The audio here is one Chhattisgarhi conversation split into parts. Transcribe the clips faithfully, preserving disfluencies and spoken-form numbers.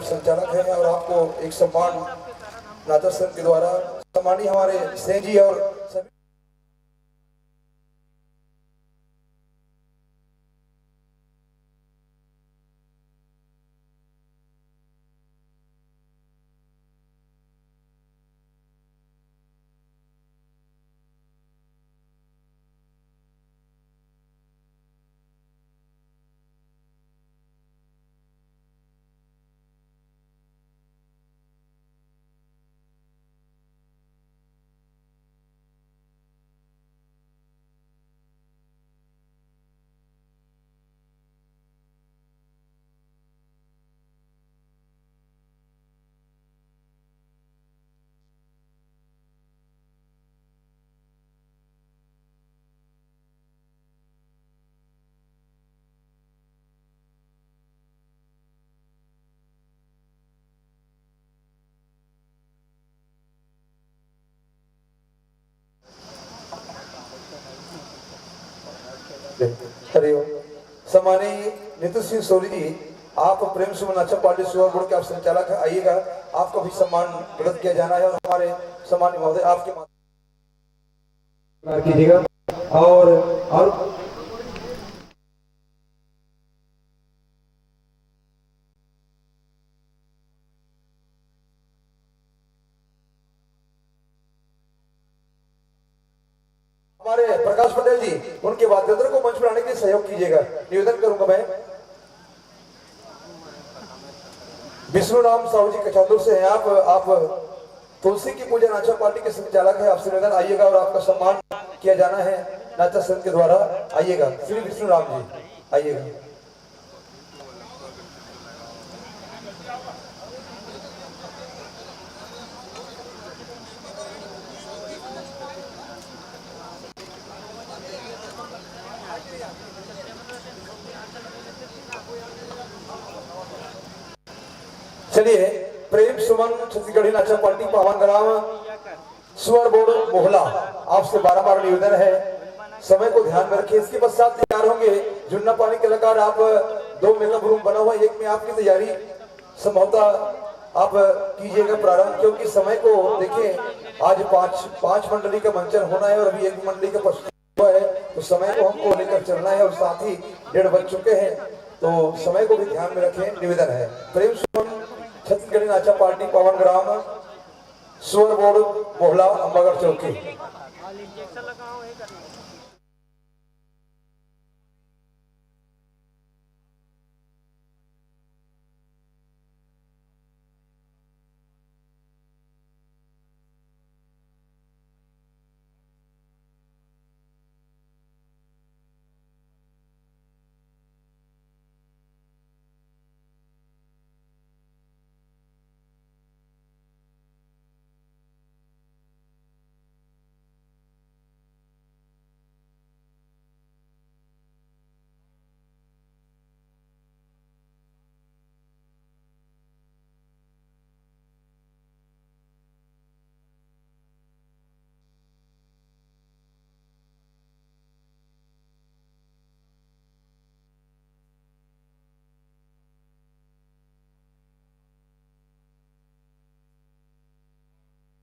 संचालक हैं और आपको एक सम्मान नाचा संघ के द्वारा सम्मानी हमारे सेन जी और सभी हरिओम। सम्मानी नीतू सिंह सोरी जी, आप प्रेम सुमन नाचा पार्टी सुअर बोर्ड के आप संचालक हैं, आइएगा, आपका भी सम्मान प्रदत्त किया जाना है और हमारे सम्मानी महोदय आपके माध्यम कीजिएगा। और और हमारे प्रकाश पटेल जी, उनके वाद्य यंत्र को मंच पर आने के लिए सहयोग कीजिएगा, निवेदन करूंगा मैं। विष्णु राम साहू जी कछातुर से हैं आप। आप तुलसी की पूजा नाचा पार्टी के संचालक हैं, आपसे निवेदन, आइएगा और आपका सम्मान किया जाना है नाचा संघ के द्वारा। आइएगा श्री विष्णु राम जी, आइएगा। चलिए, प्रेम सुमन छत्तीसगढ़ी नाचा पार्टी पावन ग्राम सुअर बोर्ड मोहला, आपसे बारंबार निवेदन है, समय को ध्यान में रखिए। इसके पश्चात तैयार होंगे जुन्ना पानी कलाकार। आप दो मेकअप रूम बना हुआ है, एक में आपकी तैयारी संभवतः आप कीजिएगा प्रारंभ, क्योंकि समय को देखिए, आज पांच पांच मंडली का मंचन होना है और अभी एक मंडली का प्रस्तुत हुआ है, तो समय को हमको लेकर चलना है और साथ ही डेढ़ बज चुके हैं, तो समय को भी ध्यान में रखें, निवेदन है। प्रेम सुमन छत्तीसगढ़ी नाचा पार्टी पावन ग्राम सुअर बोर्ड मोहला अम्बागढ़ चौकी।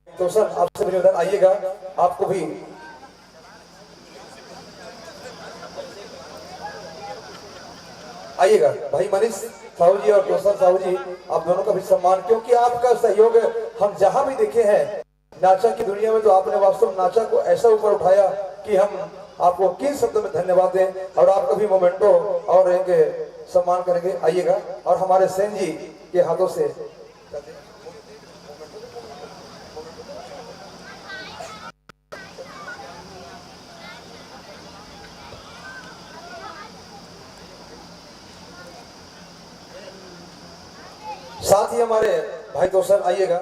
तो सर, आपसे निवेदन, आइएगा, आपको भी आइएगा। भाई मनीष साहू जी और तोसन साहू जी, आप दोनों का भी सम्मान, क्योंकि आपका सहयोग हम जहां भी देखे हैं नाचा की दुनिया में, तो आपने वास्तव में नाचा को ऐसा ऊपर उठाया कि हम आपको किन शब्दों में धन्यवाद दें, और आपका भी मोमेंटो और एक सम्मान करेंगे। आइएगा और हमारे सेन जी के हाथों से साथ ही हमारे भाई तोसन, आइएगा।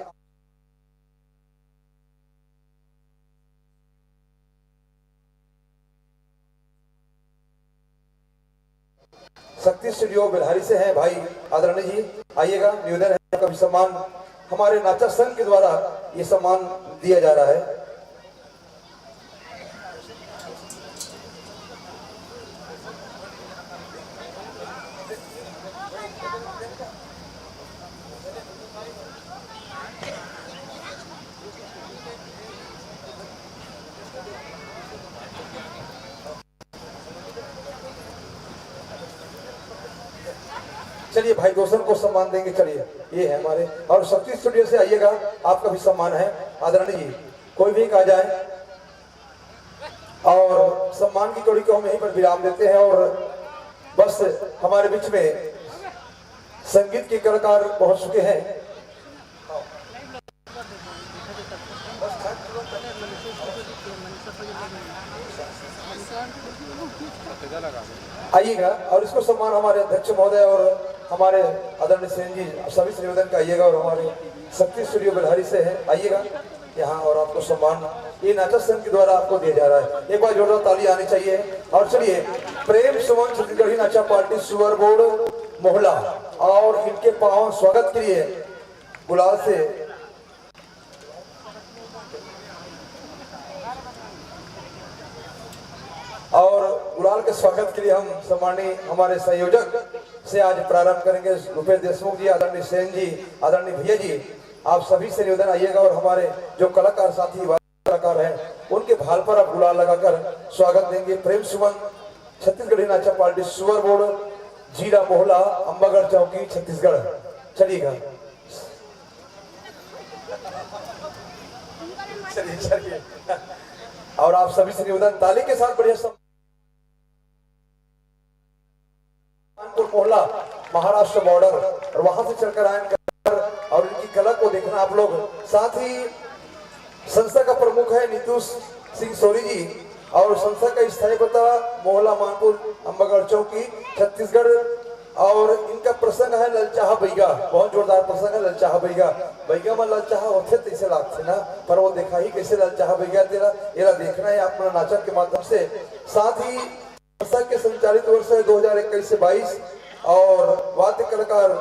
शक्ति स्टूडियो बेल्हारी से हैं भाई आदरणीय जी, आइएगा, निवेदन है आपका भी सम्मान, हमारे नाचा संघ के द्वारा ये सम्मान दिया जा रहा है। चलिए भाई, दोस्तों को सम्मान देंगे। चलिए, ये है हमारे, और शक्ति स्टूडियो से आइएगा, आपका भी सम्मान है आदरणीय जी। कोई भी एक आ जाए, और सम्मान की कड़ी को हम यहीं पर विराम देते हैं। और बस, हमारे बीच में संगीत के कलाकार पहुंच चुके हैं। आइएगा, और इसको सम्मान हमारे अध्यक्ष महोदय और हमारे आदरणीय सेन जी, सभी से निवेदन का आइएगा, और हमारे शक्ति स्टूडियो बेलहरी से है, आइएगा यहाँ, और आपको सम्मान ये नाचक संघ के द्वारा आपको दिया जा रहा है। एक बार जोरदार ताली आनी चाहिए। और चलिए, प्रेम सुमन छत्तीसगढ़ी नाचा पार्टी सुअर बोर्ड मोहला और इनके पावन स्वागत के लिए गुलाल से और गुलाल के स्वागत के लिए हम सम्माननीय हमारे संयोजक से आज प्रारंभ करेंगे। रुपेश देशमुख जी, आदरणीय सेन जी, आदरणीय भैया जी, आप सभी से निवेदन, आइएगा और हमारे जो कलाकार साथी कलाकार हैं, उनके भाल पर आप गुलाल लगाकर स्वागत देंगे। प्रेम सुमन छत्तीसगढ़ी नाचा पार्टी सुअर बोर्ड, जीरा मोहला, अम्बागढ़ चौकी, छत्तीसगढ़। चलिएगा, चलिए, चलिए। और आप सभी से निवेदन, ताली के साथ बढ़िया सम- कानपुर मोहला, महाराष्ट्र बॉर्डर, और वहां से चलकर आए हैं कलाकार, और इनकी कला को देखना आप लोग। साथ ही संस्था का प्रमुख है नीतू सिंह सोरी जी, और संस्था का स्थायी पता मोहला मानपुर, अम्बागढ़ चौकी, छत्तीसगढ़। और इनका प्रसंग है ललचाहा बैगा, बहुत जोरदार प्रसंग है ललचाहा बैगा। बैगा में ललचाहा होथे तैसे लागथे ना, पर वो देखा ही कैसे ललचाहा बैगा तेरा, एला देखना है अपना नाचक के माध्यम से। साथ ही संस्था के संचालित वर्ष है दो हज़ार इक्कीस से बाईस, और वाद्य कलाकार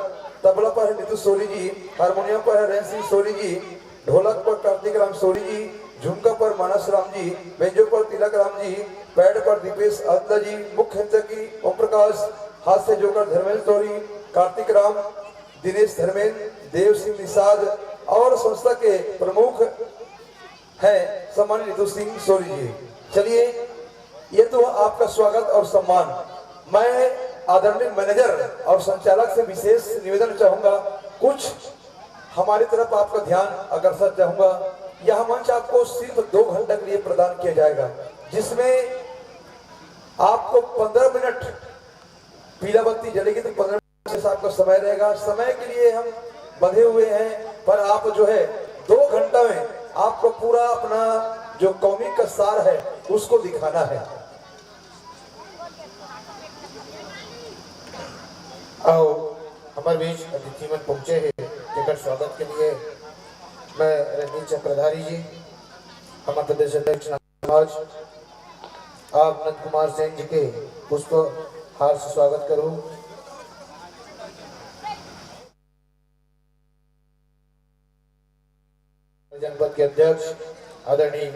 तबला पर है नीतू सोरी जी, हारमोनियम पर है रेन सिंह सोरी जी, ढोलक पर कार्तिक राम सोरी जी, झुमका पर मानस राम जी, बेंजो पर तिलक राम जी, पैड पर दीपेश आनंदा जी, मुख्य नर्तकी ओम प्रकाश, हास्य जोकर धर्मेंद्र सोरी, कार्तिक राम, दिनेश धर्मेंद्र, देव सिंह निषाद और संस्था के प्रमुख हैं सम्मानित ऋतु सिंह सोरी जी। चलिए, ये तो आपका स्वागत और सम्मान। मैं आदरणीय मैनेजर और संचालक से विशेष निवेदन चाहूंगा, कुछ हमारी तरफ आपका ध्यान आकर्षण चाहूंगा। यह मंच आपको सिर्फ दो घंटा के लिए प्रदान किया जाएगा, जिसमें आपको पंद्रह मिनट पीला बत्ती जलेगी तो पंद्रह मिनट से आपका समय रहेगा। समय के लिए हम बंधे हुए हैं, पर आप जो है दो घंटा में आपको पूरा अपना जो कौमी का सार है उसको दिखाना है। आओ, हमर बीच अतिथि मन पहुंचे हे, तेकर स्वागत के लिए मैं रंजीत चक्रधारी जी, हमर प्रदेश अध्यक्ष समाज, आप नंद कुमार सेन जी के पुष्प हार से स्वागत करो। जनपद के अध्यक्ष आदरणीय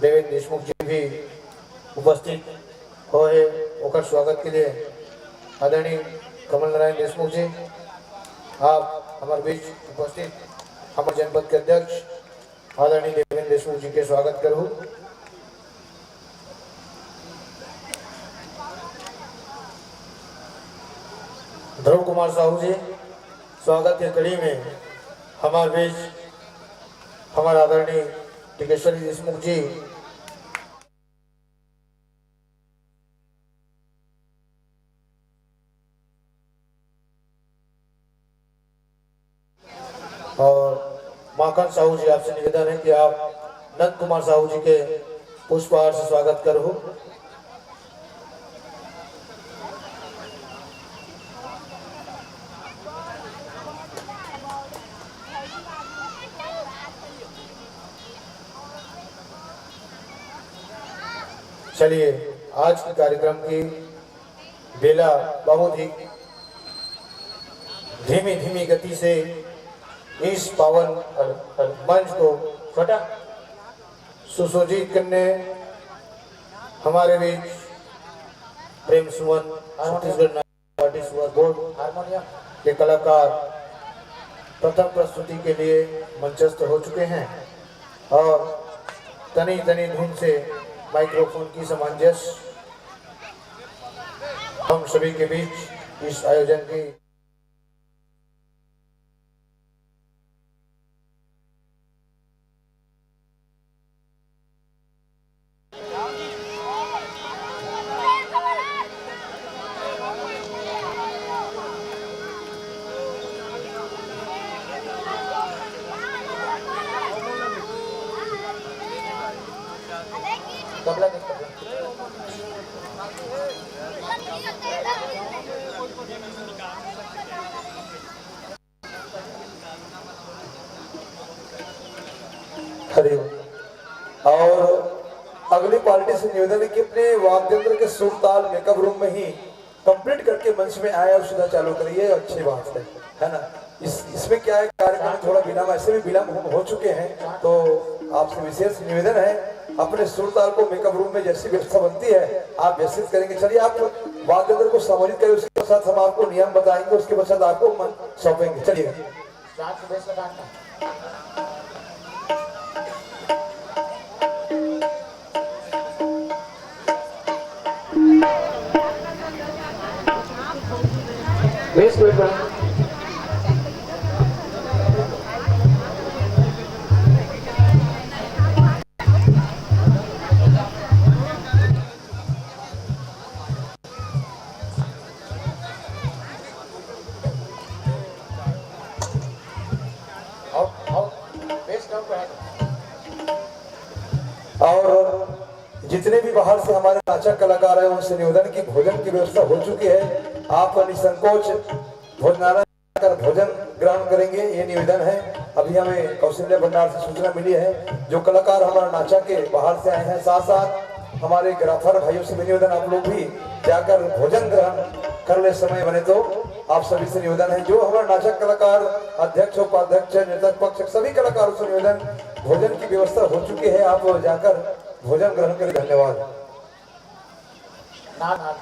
देवेंद्र देशमुख जी भी उपस्थित होए, ओकर स्वागत के लिए आदरणीय कमल नारायण देशमुख जी, आप हमर बीच उपस्थित हमर जनपद के अध्यक्ष आदरणीय देवेंद्र देशमुख जी के स्वागत करो। ध्रुव कुमार साहू जी, स्वागत के कड़ी में हमारे बीच हमारे आदरणीय टिकेश्वरी देशमुख जी, और माखन साहू जी, आपसे निवेदन है कि आप नंद कुमार साहू जी के पुष्पहार से स्वागत करो। चलिए, आज के कार्यक्रम की बेला बहुत ही धीमी धीमी गति से इस पावन मंच को छोटा सुशोभित करने हमारे बीच प्रेम सुमन, छत्तीसगढ़ पार्टी सुअर बोर्ड हारमोनियम के कलाकार प्रथम प्रस्तुति के लिए मंचस्थ हो चुके हैं और तनी तनी धुन से माइक्रोफोन की सामंजस्य हम सभी के बीच इस आयोजन की तबला दे, तबला। हरिओम। और अगली पार्टी से निवेदन है कि अपने वाद्य यंत्र के सुर ताल मेकअप रूम में ही कंप्लीट करके मंच में आए और सीधा चालू करिए, अच्छी बात है, है ना। इस, इसमें क्या है, कार्यक्रम में थोड़ा विलंब, ऐसे भी विलंब हो, हो चुके हैं, तो आपसे विशेष निवेदन है, अपने सुर ताल को मेकअप रूम में जैसी व्यवस्था बनती है, आप व्यवस्थित करेंगे। चलिए, आप वाद्य यंत्र को संबोधित करें, उसके पश्चात हम आपको नियम बताएंगे, उसके पश्चात आपको मंच सौंपेंगे। चलिए। बेस बेटा। और, और बेस डाउन पे है। और जितने भी बाहर से हमारे नाचक कलाकार हैं, उनसे निवेदन की भोजन की व्यवस्था हो चुकी है, आप निसंकोच भोजनालय जाकर भोजन ग्रहण करेंगे, ये निवेदन है। अभी हमें कौशल्या भंडार से सूचना मिली है, जो कलाकार हमारा नाचा के बाहर से आए हैं, साथ साथ हमारे ग्राफर भाइयों से भी निवेदन, आप लोग भी जाकर भोजन ग्रहण कर ले, समय बने तो। आप सभी से निवेदन है, जो हमारा नाचक कलाकार, अध्यक्ष, उपाध्यक्ष, नृतक पक्ष, सभी कलाकारों से निवेदन, भोजन की व्यवस्था हो चुकी है, आप जाकर भोजन ग्रहण करें। धन्यवाद। ना, ना।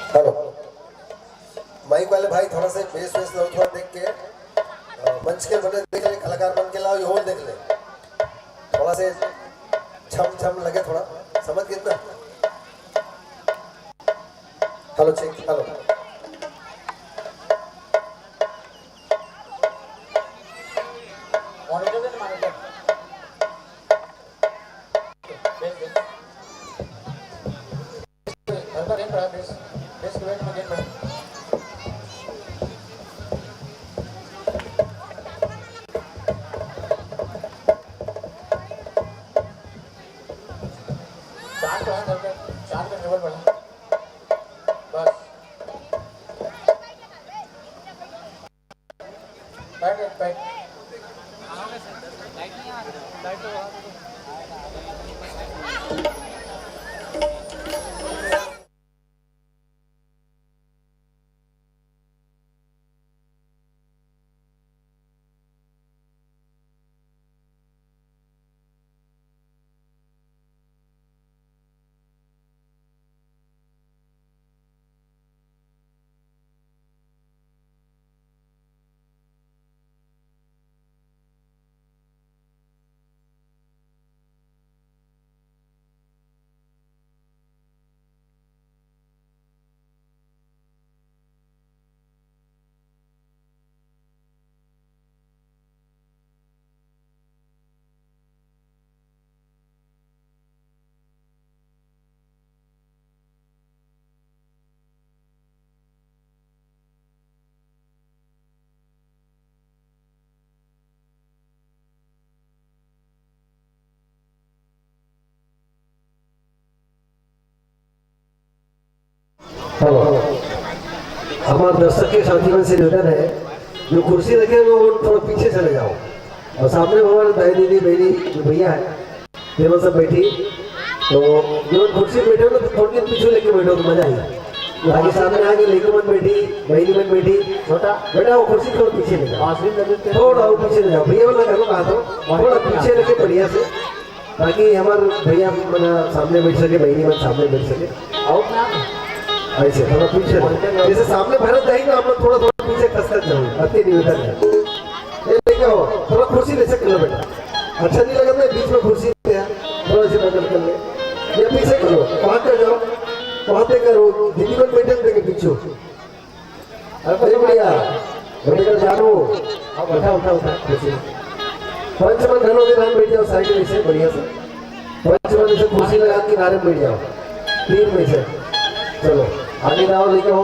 हेलो, माइक वाले भाई, थोड़ा सा बेस वेस लो, थोड़ा देख के। अ, मंच के बने देख ले, कलाकार बन के लाओ, ये होल देख ले, थोड़ा से छम छम लगे, थोड़ा समझ गए ना? Hello, check, hello. मॉनिटर दे, मॉनिटर। Bass, bass. हल्का गेन बढ़ा, बेस, बेस के वेट में गेन बढ़ा। चार पे है, हल्का, चार पे ट्रेबल बढ़ा। बस। बैठ, बैठ। हेलो, हमारे दर्शक के साथी मन से निवेदन है, जो कुर्सी रखे हैं, वो थोड़ा पीछे चले जाओ, और सामने हमारे दाई, दीदी, बहनी, जो भैया है, ये वो सब बैठी, तो जो कुर्सी पे बैठे हो ना, तो थोड़ी देर पीछे लेके बैठो, तो मजा आएगा। बाकी सामने आगे लेके मन बैठी, बहनी मन बैठी, छोटा बेटा, वो कुर्सी थोड़ा पीछे ले जाओ, थोड़ा वो पीछे ले जाओ, भैया वाला घर को कहा था, थोड़ा पीछे लेके बढ़िया से, ताकि हमारे भैया मन सामने बैठ सके, बहनी मन सामने बैठ सके। आओ ना। ऐसे थोड़ा पीछे रहो। जैसे सामने भरत जाएंगे, आप लोग थोड़ा, थोड़ा पीछे खसखस जाओ, अति निवेदन है। ये लेके आओ, थोड़ा कुर्सी ले सकते हो बेटा, अच्छा नहीं लगा ना, बीच में कुर्सी है, थोड़ा सी बदल कर ले, ये पीछे करो, वहां कर जाओ। वहाँ पे करो, दीदी मन बैठे थे पीछे। अरे बड़ी बढ़िया, बड़ी बढ़िया, जानो। अब उठा, उठा, उठा, खुशी। पंच मन घलो के नाम बैठ जाओ, साइड में से, बढ़िया से। पंच मन से कुर्सी लगा के किनारे में बैठ जाओ। तीन में से। चलो, आगे जाओ, लेके हो।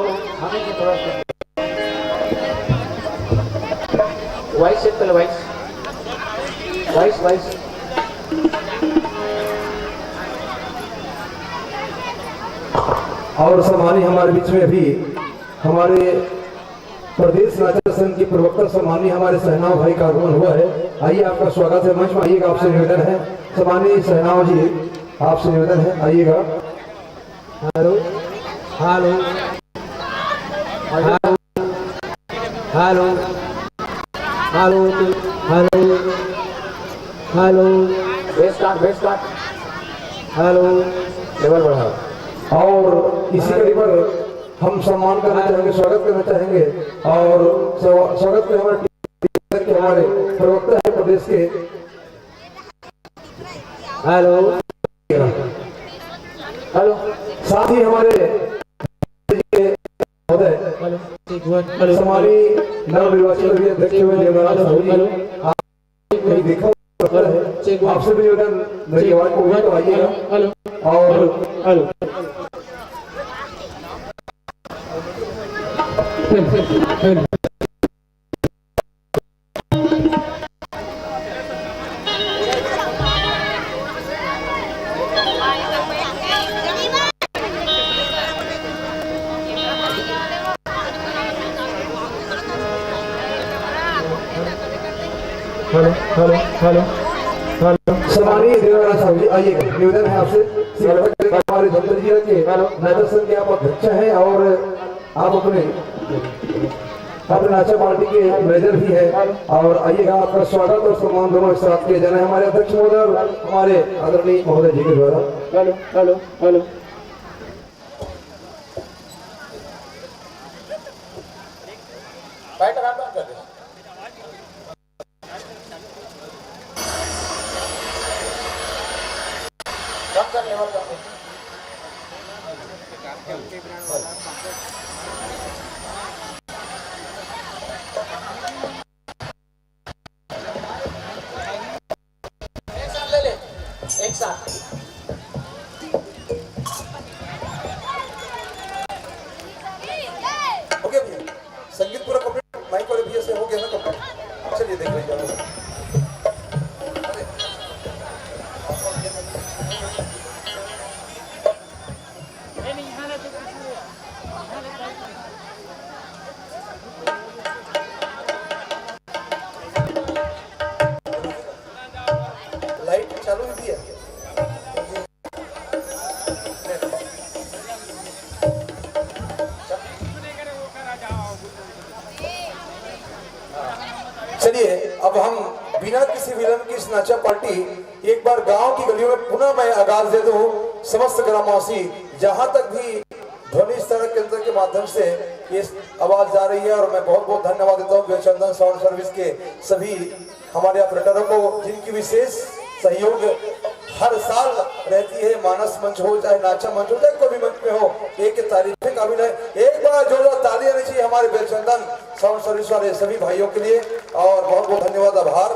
वॉइस चेक कर लो, वॉइस। Voice, voice. और सम्मानी हमारे बीच में अभी हमारे प्रदेश नाचा संघ के प्रवक्ता सम्मानी हमारे सहनाव भाई का आगमन हुआ है। आइए, आपका स्वागत है, मंच में आइएगा, आपसे निवेदन है। सम्मानी सहनाव जी, आपसे निवेदन है, आइएगा। Hello, hello, hello, hello, hello, hello, hello. Base काट, बेस काट। हेलो। लेवल बढ़ाओ। और इसी कड़ी पर हम सम्मान करना चाहेंगे, स्वागत करना चाहेंगे और स्वा-, स्वागत के हमारे, के हमारे प्रवक्ता है प्रदेश के। हेलो। हेलो। साथ ही हमारे महोदय हेलो। एक बार हेलो। हमारी नवनिर्वाचित अभी अध्यक्ष हुए देवनारायण साहू जी। हेलो। आप कहीं देखा हो सकता है। चेक वन। आपसे भी निवेदन, मेरी आवाज को भी तो आइएगा। हेलो। और hello. Hello, hello, hello, hello. सम्मानीय देवराज साहू जी, आइएगा। निवेदन है आपसे, श्री हेलो। हमारे धमतरी जिला के हेलो। नगर संघ के आप अध्यक्ष हैं और आप अपने, अपने नाचा पार्टी के मेजर भी हैं। हेलो। और आइएगा, आपका स्वागत और सम्मान दोनों एक साथ किया जाना है। हमारे अध्यक्ष महोदय और हमारे आदरणीय महोदय जी के द्वारा। Hello, hello, hello. बैठ रहा, बंद कर दे। कम कर, लेवल कम कर। एक साथ ले ले, एक साथ। ओके भैया, संगीत पूरा complete, माइक वाले भैया से हो गया ना complete? चलिए, देख लीजिए आप। लाइट चालू ही है। चलिए, अब हम बिना किसी विलंब की इस नाचा पार्टी एक बार गांव की गलियों में पुनः मैं आगाज दे दूं। समस्त ग्रामवासी जहां तक भी ध्वनि विस्तारक यंत्र के माध्यम से ये आवाज जा रही है, और मैं बहुत बहुत धन्यवाद देता हूं चंदन साउंड सर्विस के सभी हमारे ऑपरेटरों को, जिनकी विशेष सहयोग हर साल रहती है। मानस मंच हो, चाहे नाचा मंच हो, चाहे कोई भी मंच में हो, एक तारीफ के काबिल है। एक बार जोरदार ताली आनी चाहिए हमारे बेलचंदन साउंड सर्विस वाले सभी भाइयों के लिए, और बहुत बहुत धन्यवाद, आभार।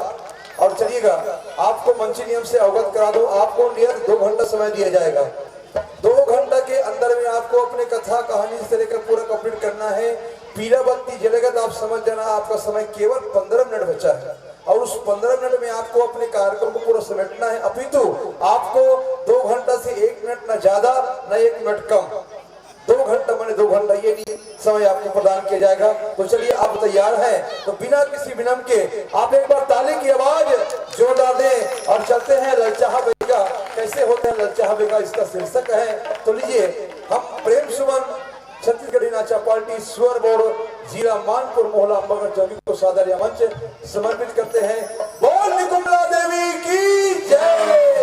और चलिएगा, आपको मंची नियम से अवगत करा दूं, आपको नियत दो घंटा समय दिया जाएगा। दो घंटा के अंदर में आपको अपने कथा कहानी से लेकर पूरा कंप्लीट करना है। पीला बत्ती जलेगा तो आप समझ जाना, आपका समय केवल पंद्रह मिनट बचा है, और उस पंद्रह मिनट में आपको अपने कार्यक्रम को पूरा समेटना है। अपितु आपको दो घंटा से एक मिनट ना ज्यादा, ना एक मिनट कम, दो घंटा माने दो घंटा, ये नहीं समय आपको प्रदान किया जाएगा। तो चलिए, आप तैयार हैं तो बिना किसी विलंब के आप एक बार ताली की आवाज जोरदार दें और चलते हैं ललचाहा बेगा। कैसे होते हैं ललचाहा बेगा, इसका शीर्षक है। तो लीजिए, हम प्रेम सुमन छत्तीसगढ़ी नाचा पार्टी स्वर बोर्ड जिला मानपुर मोहला अम्बागढ़ जौली को सादर या मंच समर्पित करते हैं। बोल निकुंबला देवी की जय।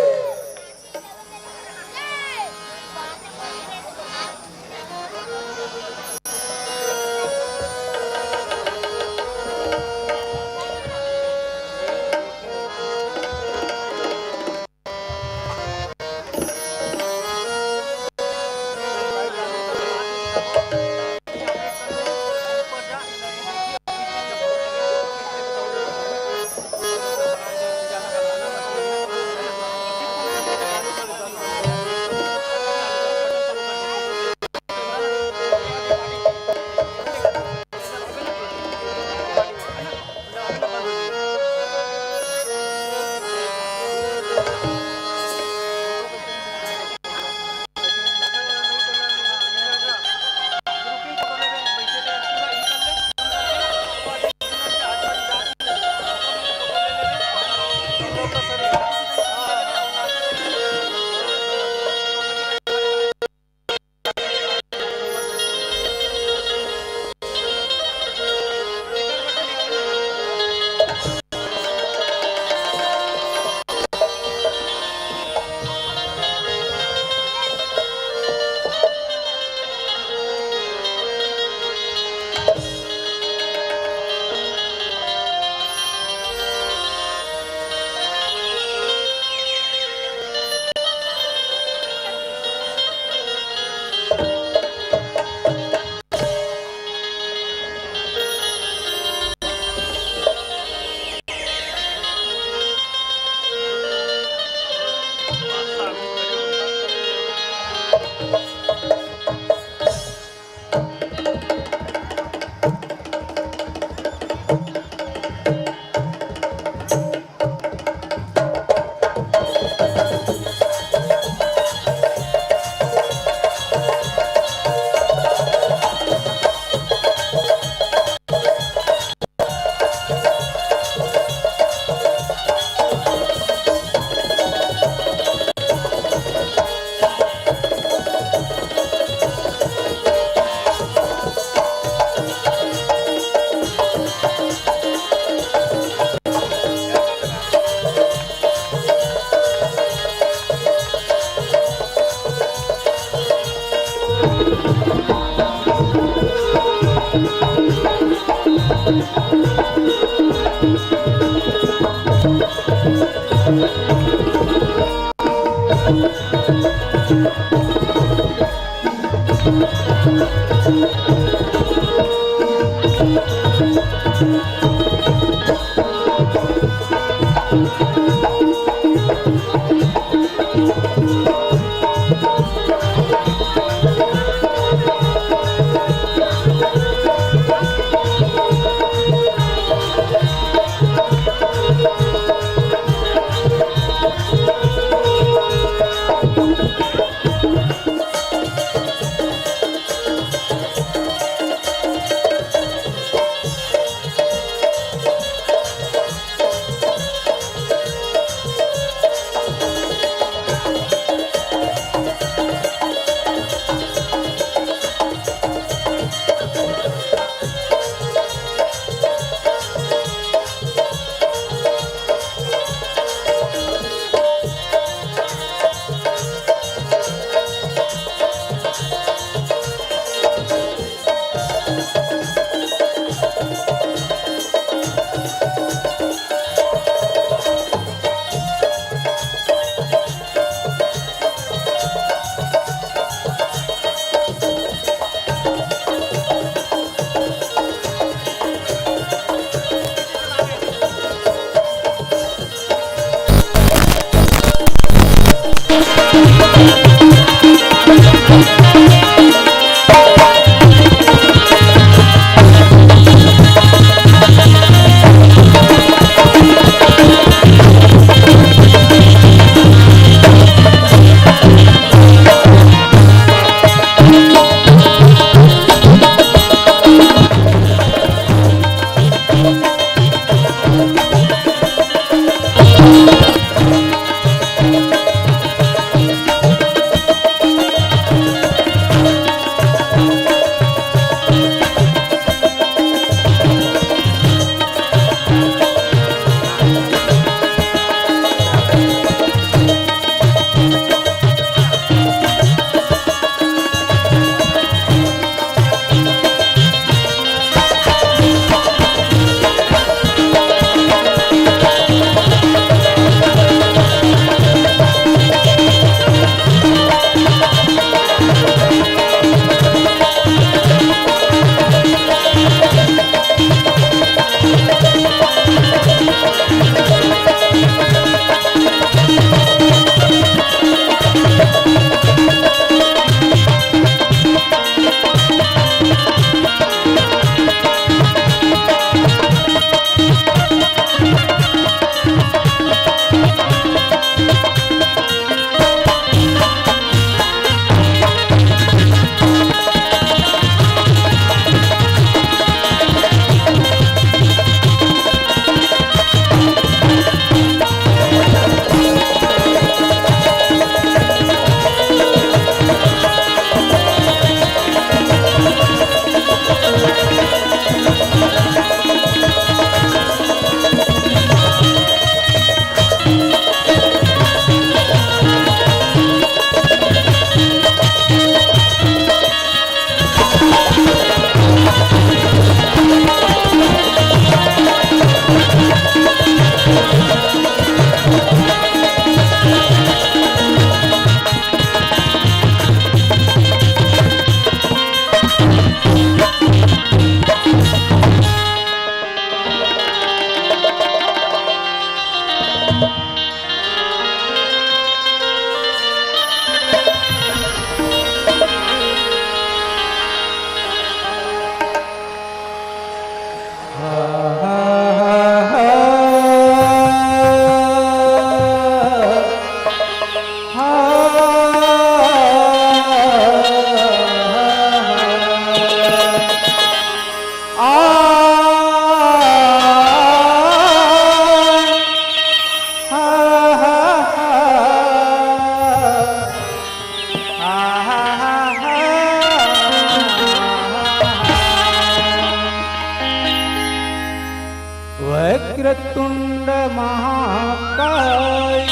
वक्रतुंड महाकाय,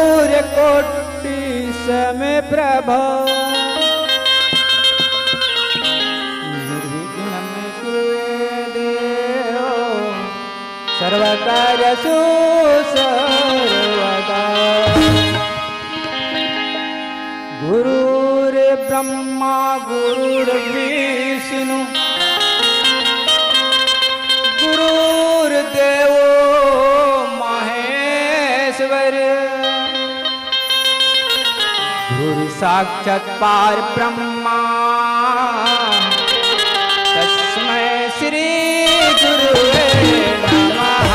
सूर्यकोटि समप्रभ, निर्विघ्न कुरु देव सर्वकरसु सर्वदा। गुरुर्ब्रह्मा गुरुर्विष्णु गुरुर्देवो महेश्वर। गुरु साक्षात पार ब्रह्मा, तस्मै श्री गुरुवे नमः।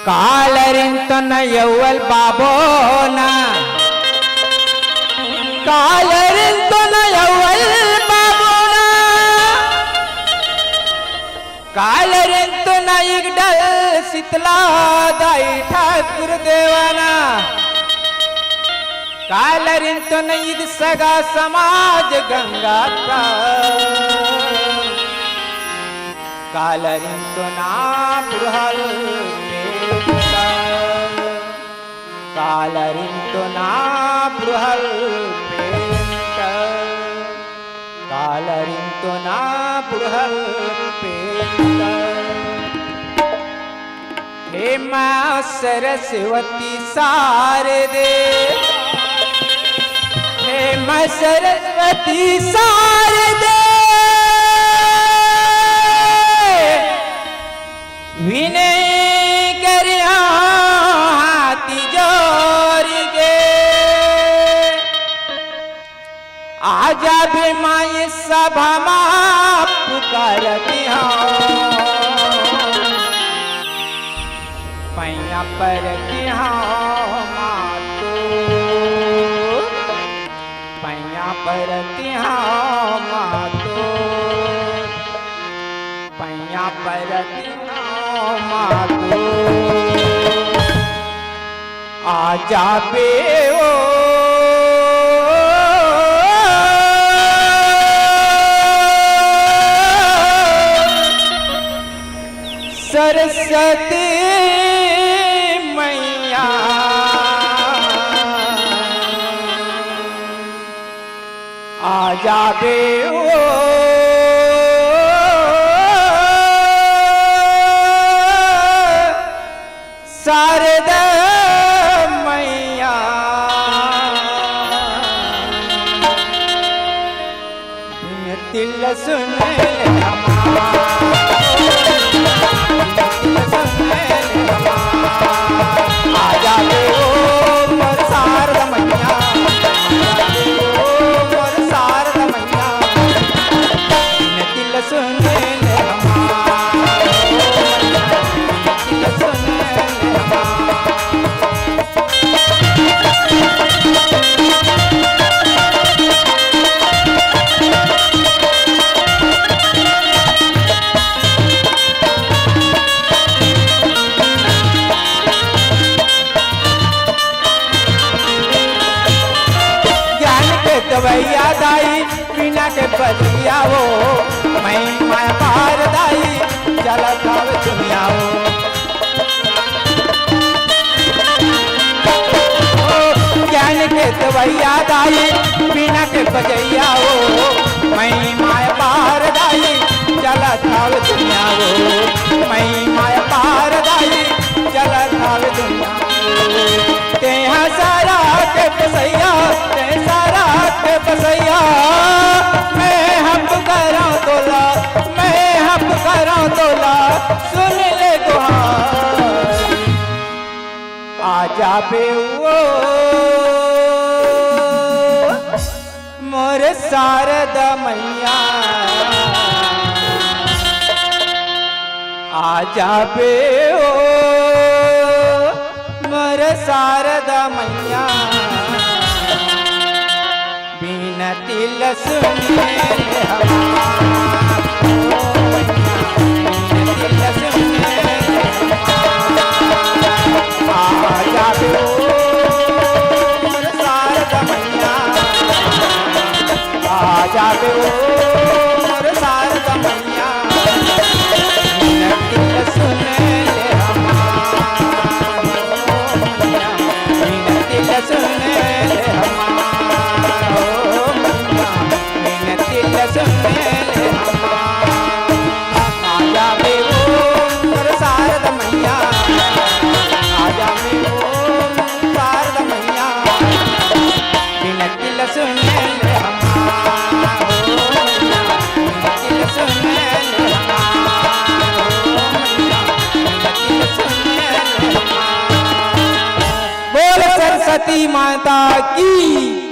कालरिन तो न यौवल बाबो ना, कालरिन तो न यौवल बाबो ना। कालरिन तो ना इगडल शीतला दाई ठाकुर देवाना। कालरिन तो ना इद सगा समाज गंगा ता। कालरिन तो ना पुरहल पेंता। कालरिन तो ना पुरहल पेंता। कालरिन तो ना पुरहल पेंता। हे माँ सरस्वती शारदे, हे माँ सरस्वती शारदे, विनय करिया हाथ जोर के। आ जाबे माई सभा मा पुकारत हौं, पैया परत हौं मातो, पैया परत हौं मातो। पैया परत हौं मातो, आ जाबे ओ सरस्वती मैया। आ जाबे ओ शारदा मैया। बिनती ल सुन ले हमार, बिनती ल सुन ले हमार। आ जाबे ओ मोर शारदा मैया, आ जाबे ओ मोर शारदा मैया। बिनती ल सुन ले हमार, बिनती ल सुन ले हमार। ज्ञान के गवैया दाई, बीना के बजैया ओ, महिमा अपार दाई, चलत आवे दुनिया ओ। ओ, ज्ञान के गवैया दाई, बीना के बजैया ओ, महिमा अपार दाई, चलत आवे दुनिया ओ, महिमा अपार दाई, चलत आवे दुनिया। तेहा सारा के बसैया, तेहा सारा के बसैया, मैं हप करा तोला, मैं हप करा तोला, सुन ले गुहार। आ जाबे ओ मोर शारदा मैया, आ जाबे ओ मोर शारदा मैया, बिनती ल सुन ले हमार, ओ मैया, बिनती ल सुन ले हमार। आ जाबे ओ मोर शारदा मैया, आ जाबे ओ मोर शारदा मैया, बिनती ल सुन ले हमार, ओ मैया, बिनती ल सुन ले हमार, ओ मैया, बिनती ल सुन ले हमार। माता की।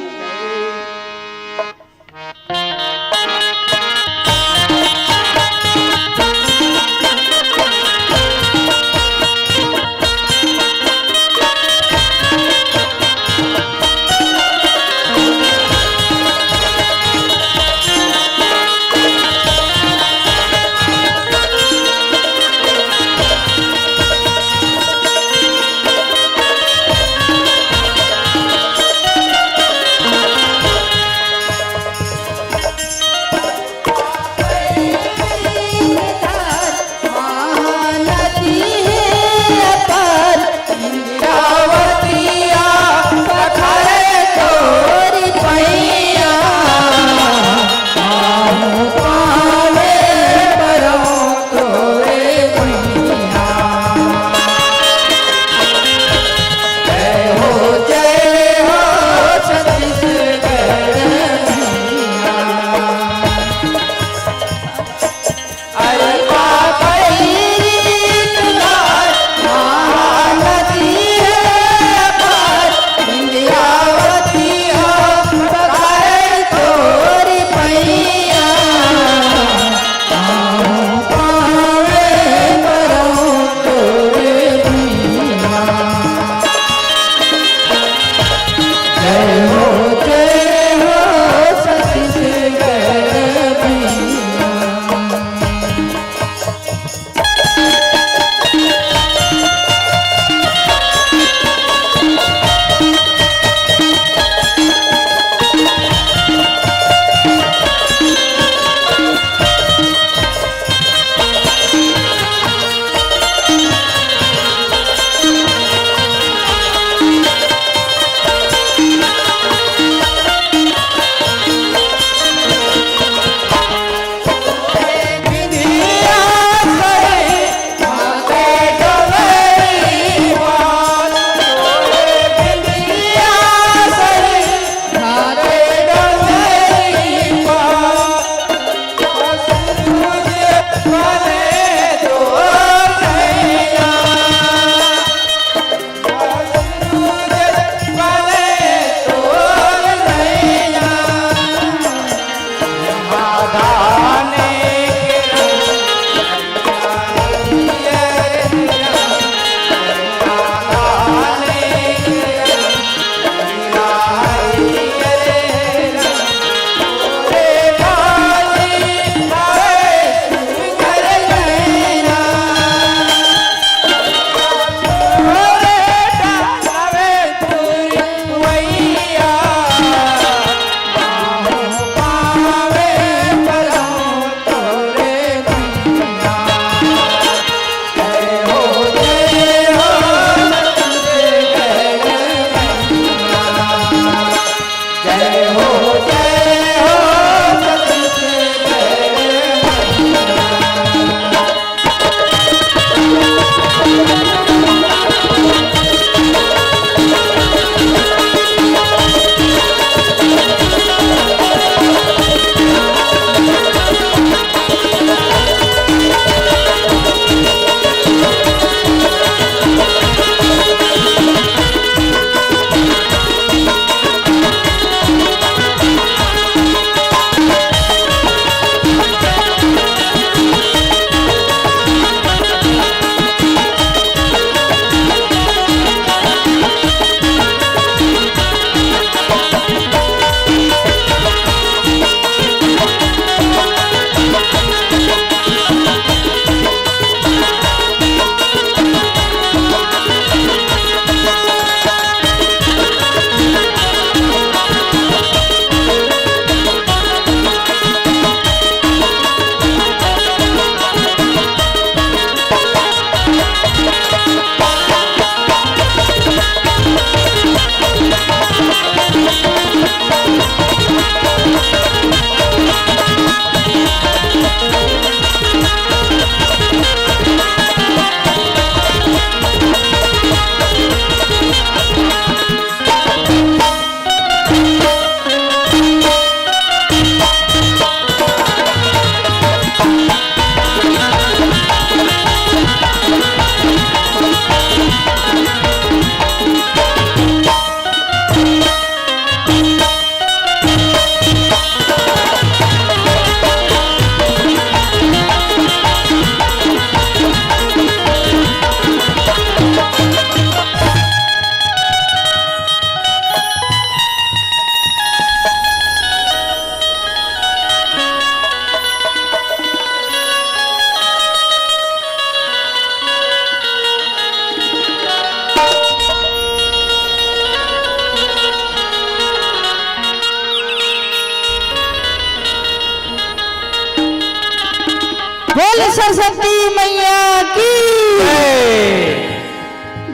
बोल सरस्वती मैया की। जय।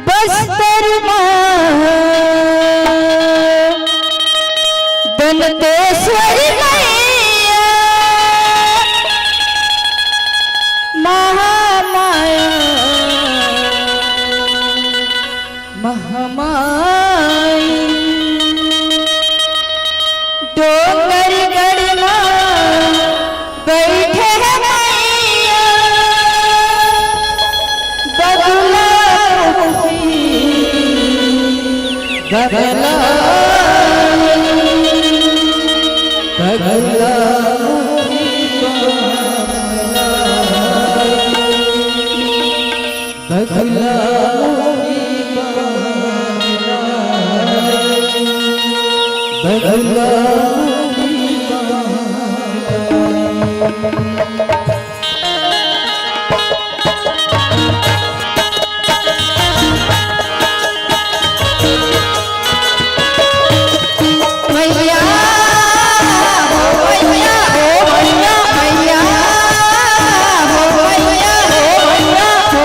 बस्तर माँ दंतेश्वरी मैया महामाया महामाई। डोंगरगढ़ मा बइठे हे मइया, बगुला मुखी, बगला, बगला मुखी, बगला। बगला मुखी बाबा, बगला मुखी बाबा। मैया हो, मैया हो, मैया, मैया हो, मैया हो, मैया हो।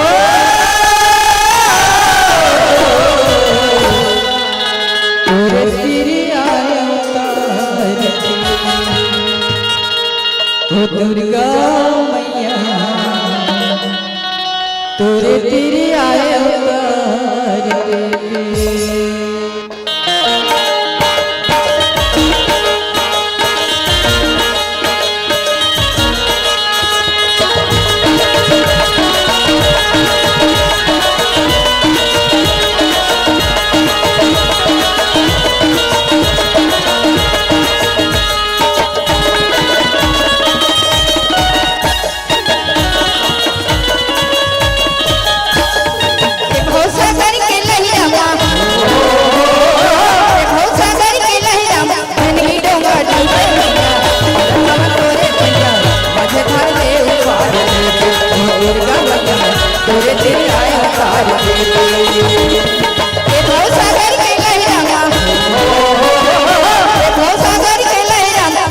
तोरे सिर आयो तारती, ओ दुर्गा मैया, तोरे सिर आयो तारती। ए भवसागर के लहिरा मा, ए भवसागर के लहिरा मा, धनगी डोंगर डूबे मैया, हम तोरे मैया, मझधार ले उबार दे, ओ दुर्गा मैया, तोरे तेरे आया उतार दे। ए भवसागर के लहिरा मा, ए भवसागर के लहिरा मा,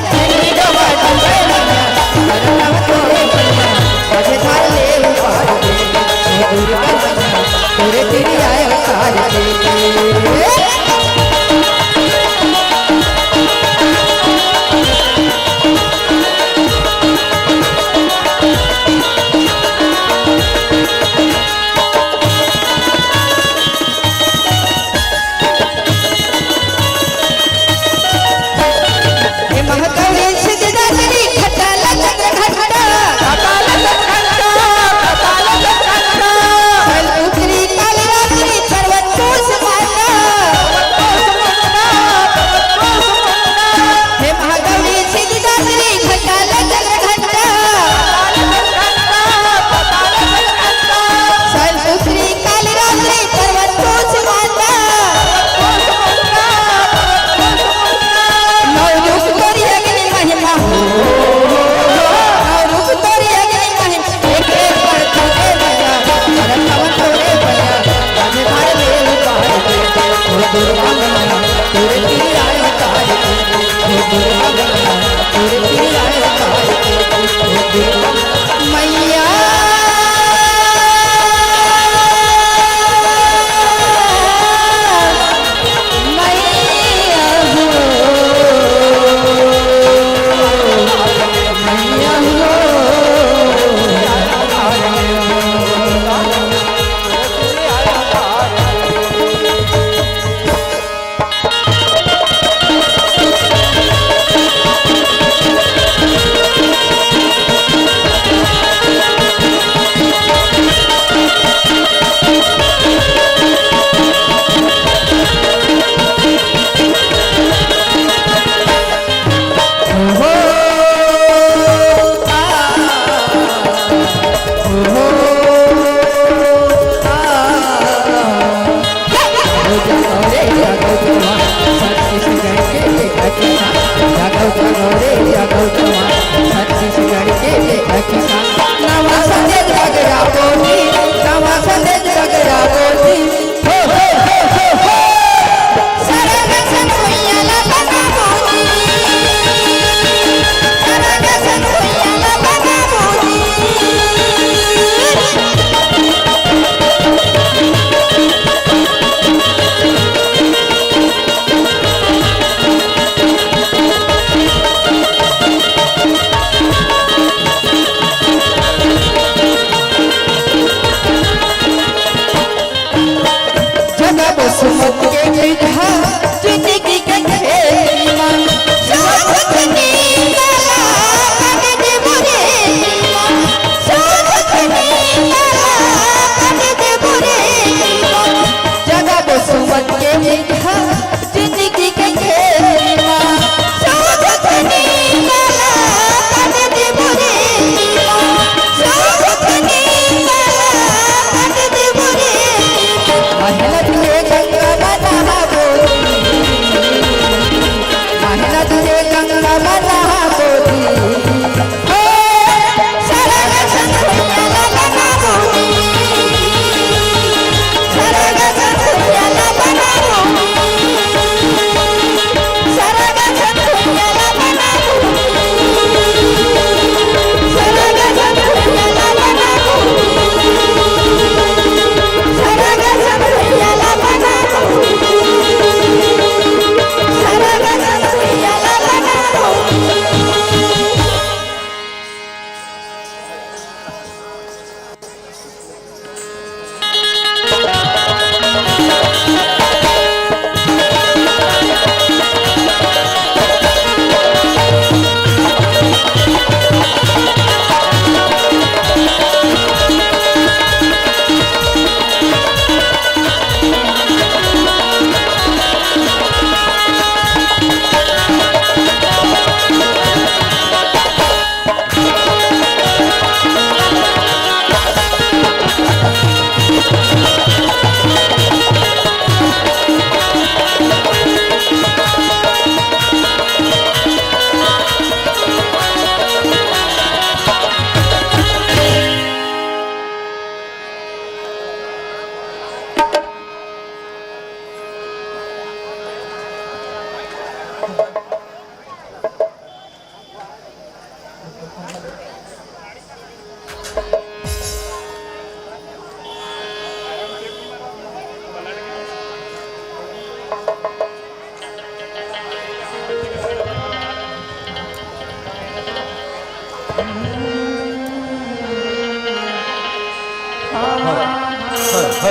हे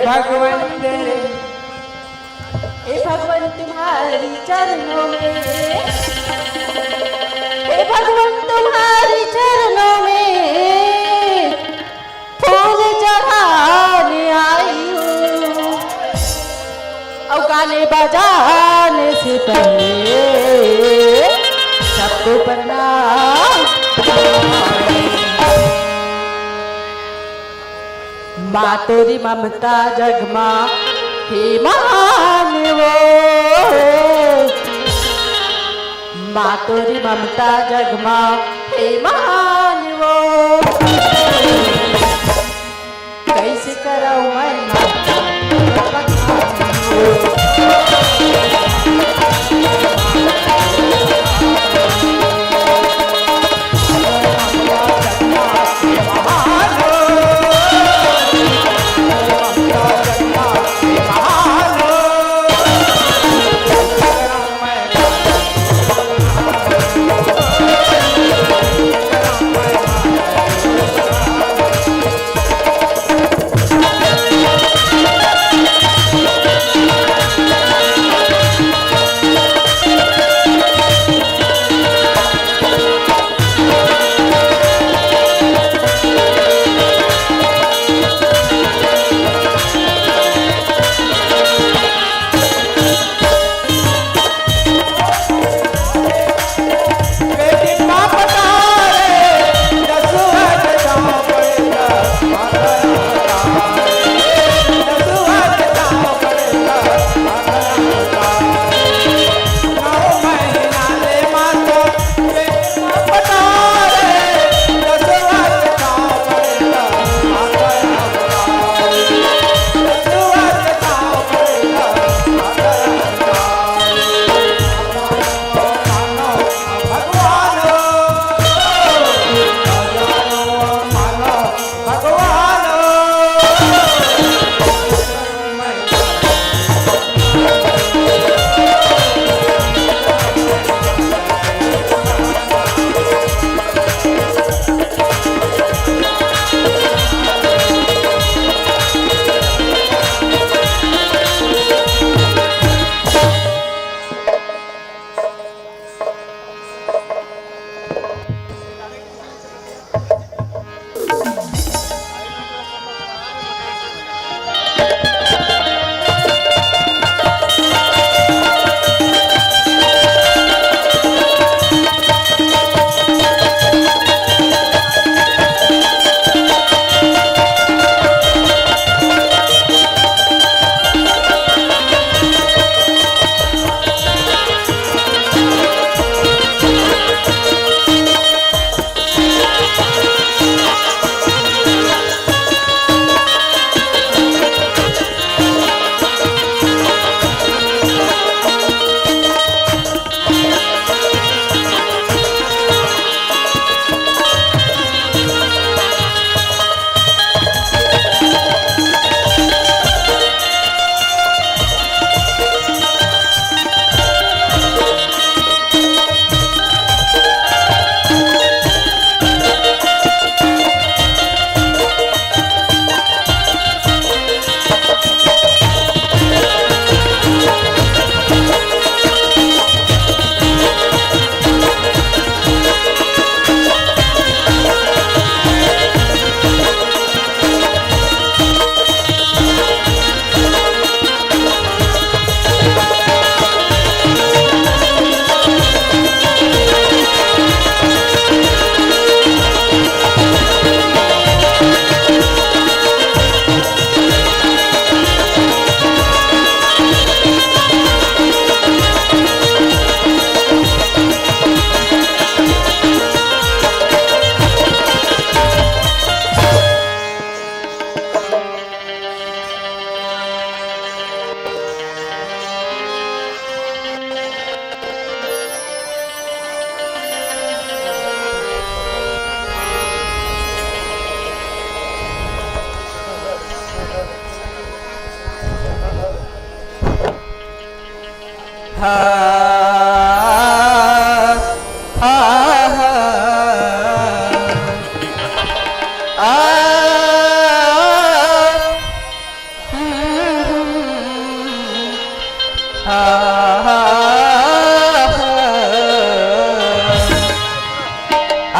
भगवंत, हे भगवंत तुम्हारी चरणों में, हे भगवंत तुम्हारी चरणों में फूल चढ़ाने आई हूँ। और गाने बजाने से पहले सबको प्रणाम। माँ तोरी ममता जग मा हे महान वो, माँ तोरी ममता जग मा हे महान वो। कैसे करौं मैं माँ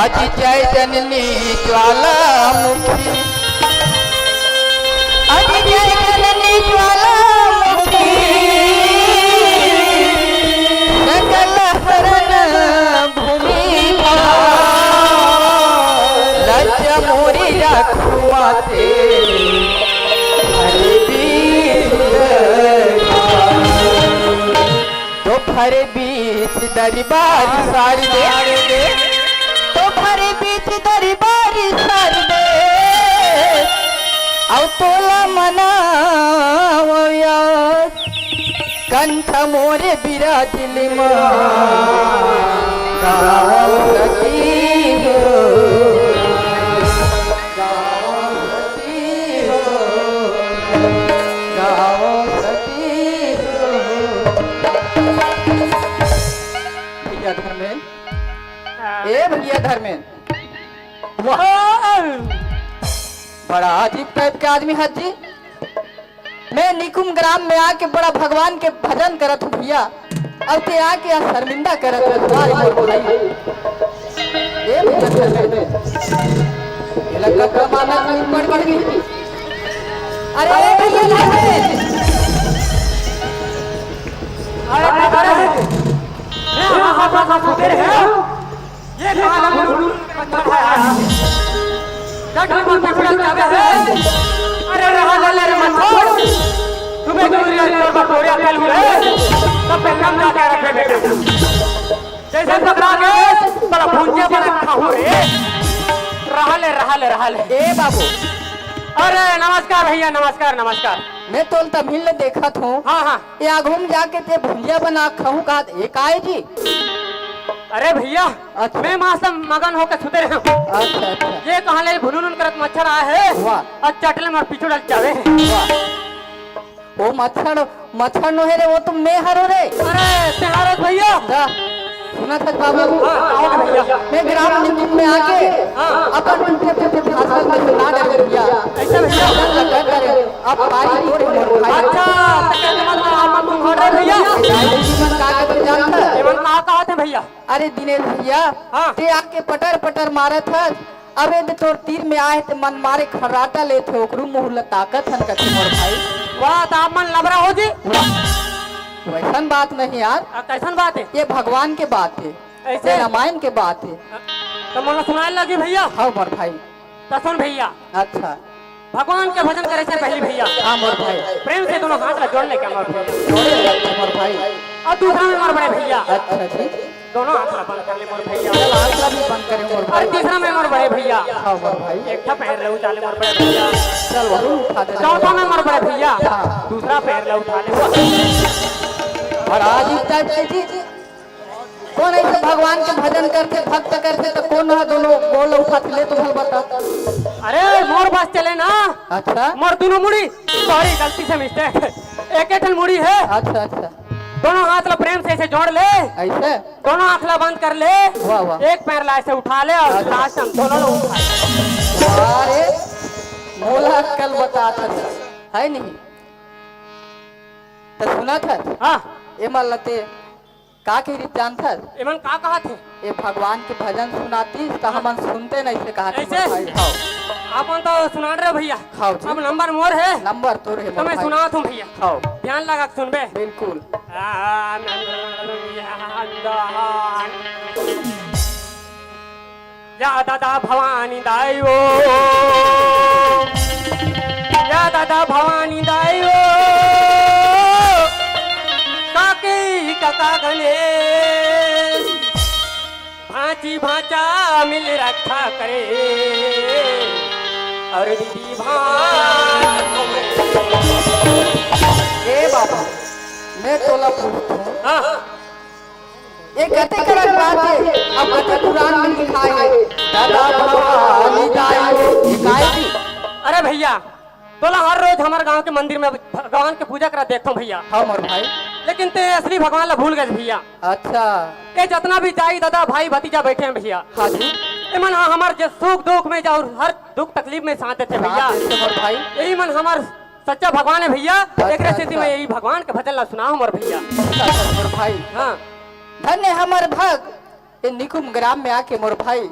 अति जय जननी ज्वालामुखी, अति जय जननी ज्वालामुखी, सकल हरण भूमि भार, लज्जा मोरी रखु माते, हरे बीर। दोपहर बीच दरबार सार दे, दोपहर बीच दरबार सार दे, अउ तोला मनावो यार, कंठ मोरे बिराजली मा गावो सती हो। भैया धर्मेन, हाँ। ए भैया धर्मेन, वाह, हाँ। बड़ा अजीब टाइप के आदमी हस जी। मैं निकुम ग्राम में आके बड़ा भगवान के भजन करत हूँ भैया, अउ ते आके यहाँ शर्मिंदा करत हस। अरे मोर भाई, ए भैया, ये लड़का का मामला नहीं पड़ गई। अरे भैया, अरे, अरे, अरे, अरे, अरे, ये कहाँ का सुबेर है? ये कहाँ का गुरु बच्चा है यार? जट में पिपड़ा चावे है। अरे रहा ले, ले रे मत छोड़। तुम्हें तो मेरी अंदर का कोरिया खेल है। तब पे कम क्या क्या रखे बेटे। जैसे पकड़ा गए, बड़ा भुंजे बड़ा खाऊ रे। रहा ले, रहा ले, रहा ले। ए बाबू। अरे नमस्कार भैया, नमस्कार, नमस्कार। मैं तोल तमिल ले देखत हूँ। हाँ, हाँ। ये आगू में जाके ते भुंजिया बना खाऊं का, ये काय जी? अरे भैया, अच्छा। मैं माँ से मगन होके सुते रहे हूँ। अच्छा, अच्छा। ये कहाँ ले भुनुन करत मच्छर आया है? वाह। और चटले मार पीछू डाल जावे। वाह। वो मच्छर, मच्छर नो है रे, वो तो मैं हरो रे। अरे, ते हरो भैया। दा, सुनत हस बाबू? हाँ, आओ ना भैया। मैं ग्राम निकुम में आके हाँ। अपन उनके, उनके, उनके भाषा में ना डरे भैया। ऐसा भैया? लगा करे। अब पारी तोरे मोर भाई। अच्छा, तो क्या जमाना आप तुम हट रहे भैया? भाई जी मन का कहते जानता है? एमन का कहत हे भैया? अरे दिनेश भैया, हाँ। ते आके पटर पटर मारत हस। अबे ते तोर तीर में आए ते मन मारे खर्राटा लेथे, ओकरू मुँह ल ताकत हन कथे मोर भाई। वाह, त आप मन लबरा हो जी। वाह। वैसन बात नहीं यार। आ, कैसन बात है? ये भगवान के बात है। ऐसे? ये रामायण के बात है। तो मोला सुनाए लगी भैया। हाँ मोर भाई। तो सुन भैया। अच्छा। भगवान के भजन करे से पहली भैया। हाँ मोर भाई। प्रेम से दोनों हाथ ला जोड़ ले क्या मोर भैया? जोड़े रखे मोर भाई। और दूसरा में मोर बड़े भैया। अच्छा जी। दोनों हाथ ला बंद कर ले मोर भैया। चल, हाथ ला भी बंद करे मोर और भाई। तीसरा में मोर बड़े भैया। हाँ मोर भाई। एक ठा पैर ले उठा ले मोर बड़े भैया। चल, वो उठा दे। चौथा में मोर बड़े भैया। हाँ। दूसरा पैर ले उठा ले। और आज इस टाइप से जी, कोन ऐसे भगवान के भजन करथे, भक्त करथे, त कोन ह दोनों गोड़ ल उठाथे, ले तुमन बता। अरे, मोर बस चले ना। अच्छा। मोर दोनों मुड़ी, सॉरी, गलती से मिस्टेक, एक ठन मुड़ी है। अच्छा, अच्छा। दोनों हाथ ला प्रेम से ऐसे जोड़ ले। ऐसे? दोनों आँख ला बंद कर ले। वाह, वाह। एक पैर ला ऐसे उठा ले और अच्छा। लास्ट हम दोनों लोग उठा ले। अरे, मोला अक्कल बता था, है नहीं? तो सुना था? हाँ। ये मान लते का कही जानथस? एमन का कहत हे? ये भगवान के भजन सुनातिस त हमन सुनते नहीं से कहत हे ऐसे? भाई। हाँ। आपन तो सुनान रहे भैया। हाँ जी। अब नंबर मोर है। नंबर तोर है तो मोर मैं भाई। सुनात हूँ भैया। हाँ। ध्यान लगा के सुनबे। बिल्कुल। आ, या दादा भवानी दाई ओ, या दादा भवानी दाई ओ, काकी काका गणेश, भांची भांचा मिल रक्षा करे, और दीदी भांच। ए बाबा, मैं तोला पूछत हूँ। हाँ। ये कते करक बात है, अब कते पुराण में लिखा है, दादा भवानी दाई हो, ये काय जी? अरे भैया, तोला हर रोज हमर गांव के मंदिर में भगवान के पूजा करा देखथों भैया। हाँ मोर भाई। लेकिन ते असली भगवान ला भूल गए भैया। अच्छा। ये जितना भी दाई दादा भाई भतीजा बैठे हैं भैया। हाँ जी। ये मन हाँ हमर जे सुख दुख में जाओ, हर दुख तकलीफ में साथ देते भैया। साथ देते मोर भाई। यही मन हमर सच्चा भगवान है भैया। अच्छा, एकरे सेती अच्छा। मैं यही भगवान के भजन ला सुनाहूं मोर भैया। अच्छा, अच्छा, मोर भाई। हाँ। धन्य हमर भग, ये निकुम ग्राम में आके मोर भाई,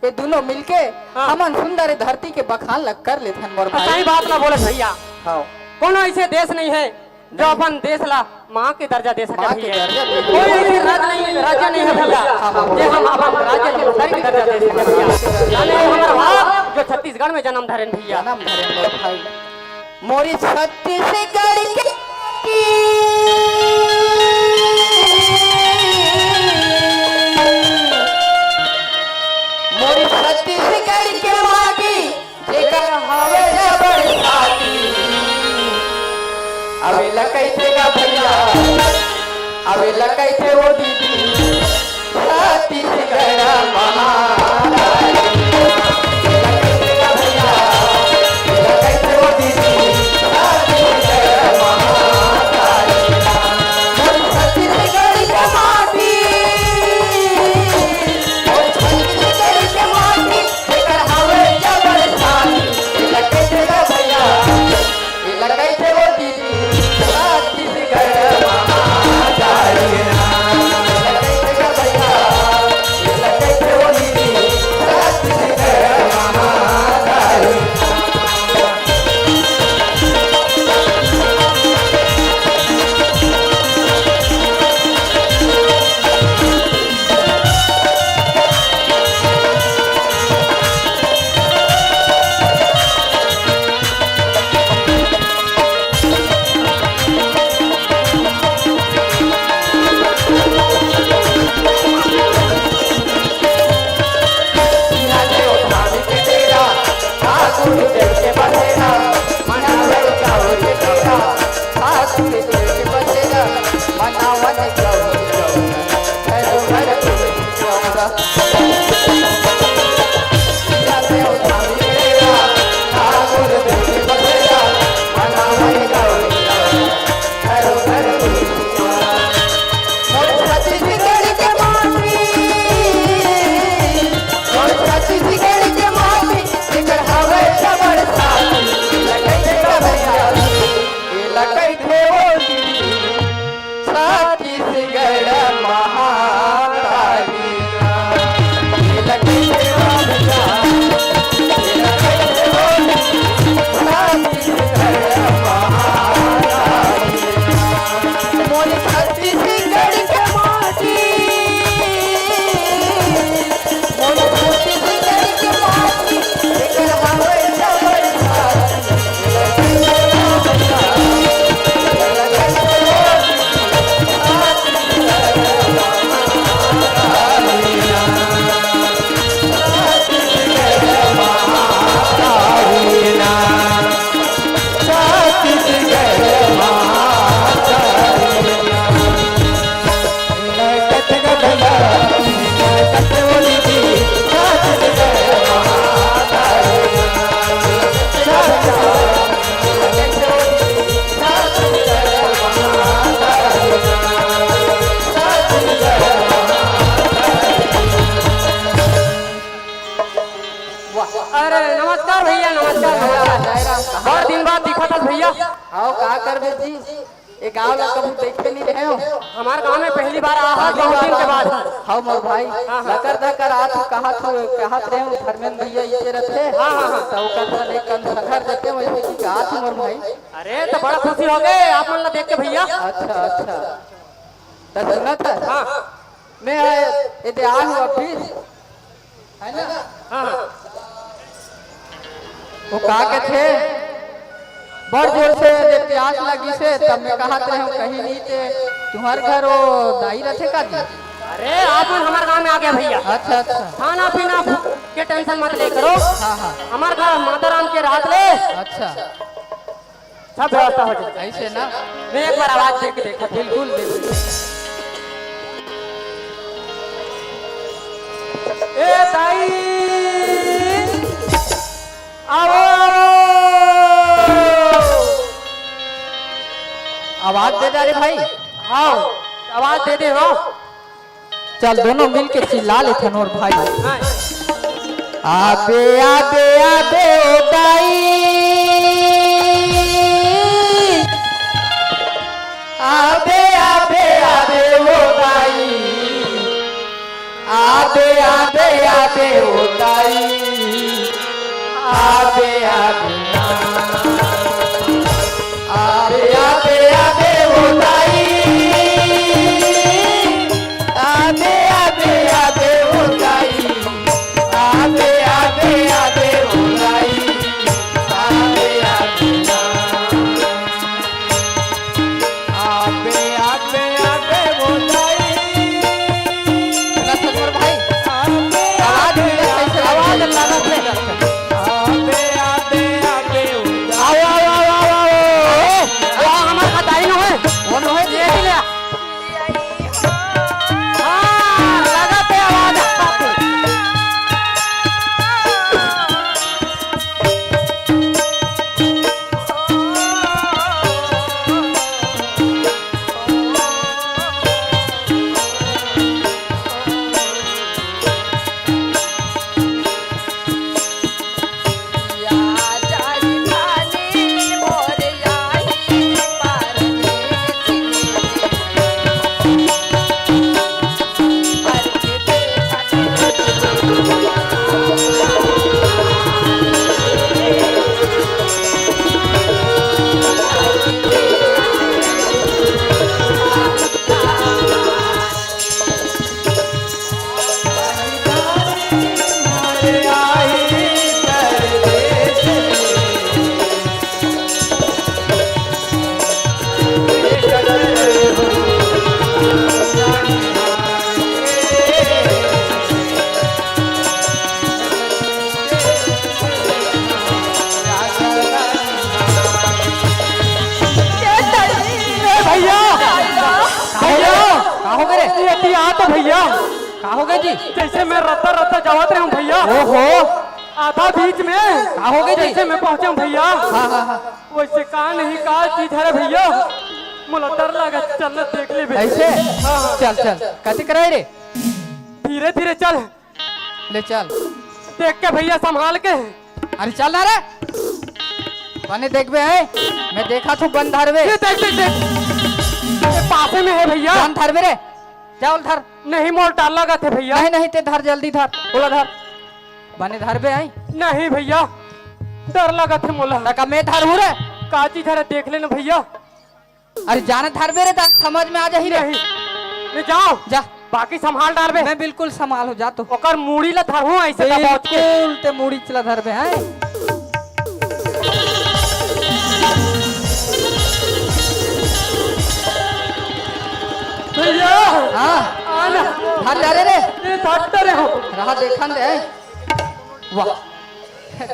ये दोनों मिलके हाँ। हमन सुंदर धरती के बखान ल कर लेथन मोर भाई। सही बात ला बोलत भैया। हाँ। कोनो ऐसे देश नहीं है जो अपन देश ला माँ के दर्जा दे सके माँ के भैया। दर्जा दे कोई ऐसे राज्य नहीं, राज्य नहीं है भैया, हाँ, हाँ, जे हम अपन राज्य ला महतारी के दर्जा दे सके भैया। अरे हमारा भाग जो छत्तीसगढ़ में जन्म धरेन भैया। जन्म धरेन मोर भाई। मोरी छत्तीसगढ़ के माटी, मोरी छत्तीसगढ़ के माटी, जेकर हवे जबर छाती। अबे ल कहिथे गा भैया, अबे ल कहिथे वो दीदी, छत्तीसगढ़ महाराज। छत्तीसगढ़ महाकाली। अरे नमस्कार भैया, नमस्कार, नमस्कार। बहुत दिन बाद दिखत हस भैया। आओ, का करबे जी, ये गांव ला कभू देखे नहीं रहे हो। हमार गांव में पहली बार आ हस, बहुत दिन के बाद। हाँ मोर भाई, हाँ, हाँ। लकर धकर आत हूँ, कहा तू, कहा रहे हो धर्मेंद्र भैया इसे रथे। हाँ, हाँ, हाँ। तो ओकर सन एक कन संघर देते हो, इसे की कहा तू मोर भाई। अरे तो बड़ा खुशी हो गए आप मन ला देख के भैया। अच्छा, अच्छा। तो सुनत है? हाँ। मैं ये दे आ हूँ अभी। है ना? हाँ, हाँ। वो का कहथे, बड़ जोर से जे प्यास लगी से, तब मैं कहत रहे हूँ, कहीं नहीं ते तुम्हार घर वो दाई रथे का जी? अरे, आप मन हमार गांव में आ गया भैया। अच्छा, अच्छा। खाना पीना के टेंशन मत ले करो। हाँ, हाँ। हमार घर माता राम के रात ले। अच्छा। सब व्यवस्था हो जाए। ऐसे ना? मैं एक बार आवाज दे के देखा। बिल्कुल, बिल्कुल। ए दाई, आओ, आओ। आवाज दे जा रे भाई। हाँ, आवाज दे दे हो। चल, दोनों मिल के चिल्ला लेथन मोर भाई। हाँ। आबे, आबे, आबे ओ दाई। आबे, आबे, आबे ओ दाई। आबे, आबे, आबे ओ दाई। आबे आबे, आबे आबे आबे ओ दाई। आबे आबे आबे ओ दाई। आबे आबे आबे ओ दाई। आबे आबे। आबे, आबे, आबे ओ दाई। राजकुमार भाई, आबे, आवाज आबे, मिला कैसे आबे, आवाज ओ दाई। आबे, आबे, आबे ओ दाई। आओ, आओ, आओ, आओ, आओ। ए, आओ, हमार खताई न होय। वो न होय, ये भी ले। हाँ, लगा पे आवाज। ए भैया, भैया, का हो गे रे? ये पिया तो भैया। का हो गे जी? जैसे मैं रद्दा रद्दा जावत रहे हूँ भैया। ओहो। आधा बीच में का हो गे जी? जैसे मैं पहुँचे हूँ भैया। हाँ, हाँ, हाँ। वैसे का नहीं का चीज हरे भैया, मोला डर लगा, चल न देख लेबे। ऐसे? हाँ, हाँ। चल, चल। कति कराए रे? धीरे धीरे चल। ले चल। देख के भैया, संभाल के। अरे चल ना रे। बने देखबे है। मैं देखा थू बन धरबे। ये देख, देख, देख। ये पासे में है भैया। बन धरबे रे। जा ओला धर। नहीं, मोला डर लगत हे भैया। नहीं, नहीं, ते धर, जल्दी धर। ओला धर। बने धरबे है। नहीं भैया, डर लगत हे मोला। त का मैं धरहूँ रे? का चीज हरे, देख लेना भैया। अरे जा न धरबे रे, त समझ में आ जाही रे। नहीं, नहीं, जाओ। जा। बाकी संभाल डारबे। मैं बिल्कुल संभाल हो जा तो। ओकर मुड़ी ला धरहूँ ऐसे दबोच के। बिल्कुल ते मुड़ी ला धरबे, हैं? भैया। हाँ। आना। धर डारे रे। ये धर डारे हो। रहा देखन दे, हैं? वाह।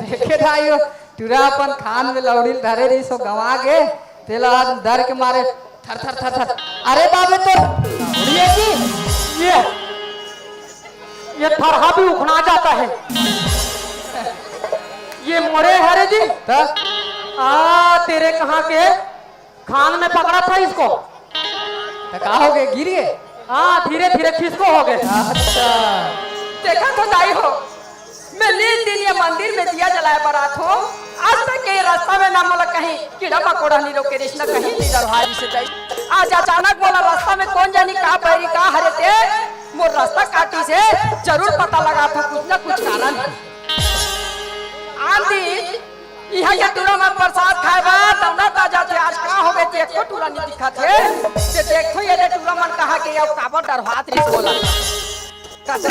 देखे था यो। टूरा अपन खान में लौड़ी ल धरे रहिस, ओ गंवा गे, तेला आज डर के मारे थर थर थर थर। अरे बाबे तो उड़िए जी। ये, ये थरहा भी उखना जाता है। ये मोरे हरे जी। त? आ, तेरे कहाँ के? खान में पकड़ा था इसको। त का हो गे, गिर गे? हाँ, धीरे धीरे खिसको हो गे। अच्छा। देखा तो दाई हो, मैं नीन दिन ये मंदिर में दिया जलाए बर आत हों, आज तक ये रास्ता में ना मोला कहीं कीड़ा मकोड़ा नइ रोके रिहिस, ना कहीं नइ डरवाए रिहिस दाई। आज अचानक मोला रास्ता में कोन जानी का बैरी का हरे ते मोर रास्ता काटिस हे, जरूर पता लगाथों, कुछ ना कुछ कारण हे। आन दिन इहाँ के टूरा मन प्रसाद खाए बर दौड़त आ जाथे, आज का हो गे ते एको टूरा नइ दिखत हे। ते देखथों ये दे टूरा मन कहाँ गे अउ काबर डरवात रिहिस मोला। कसे?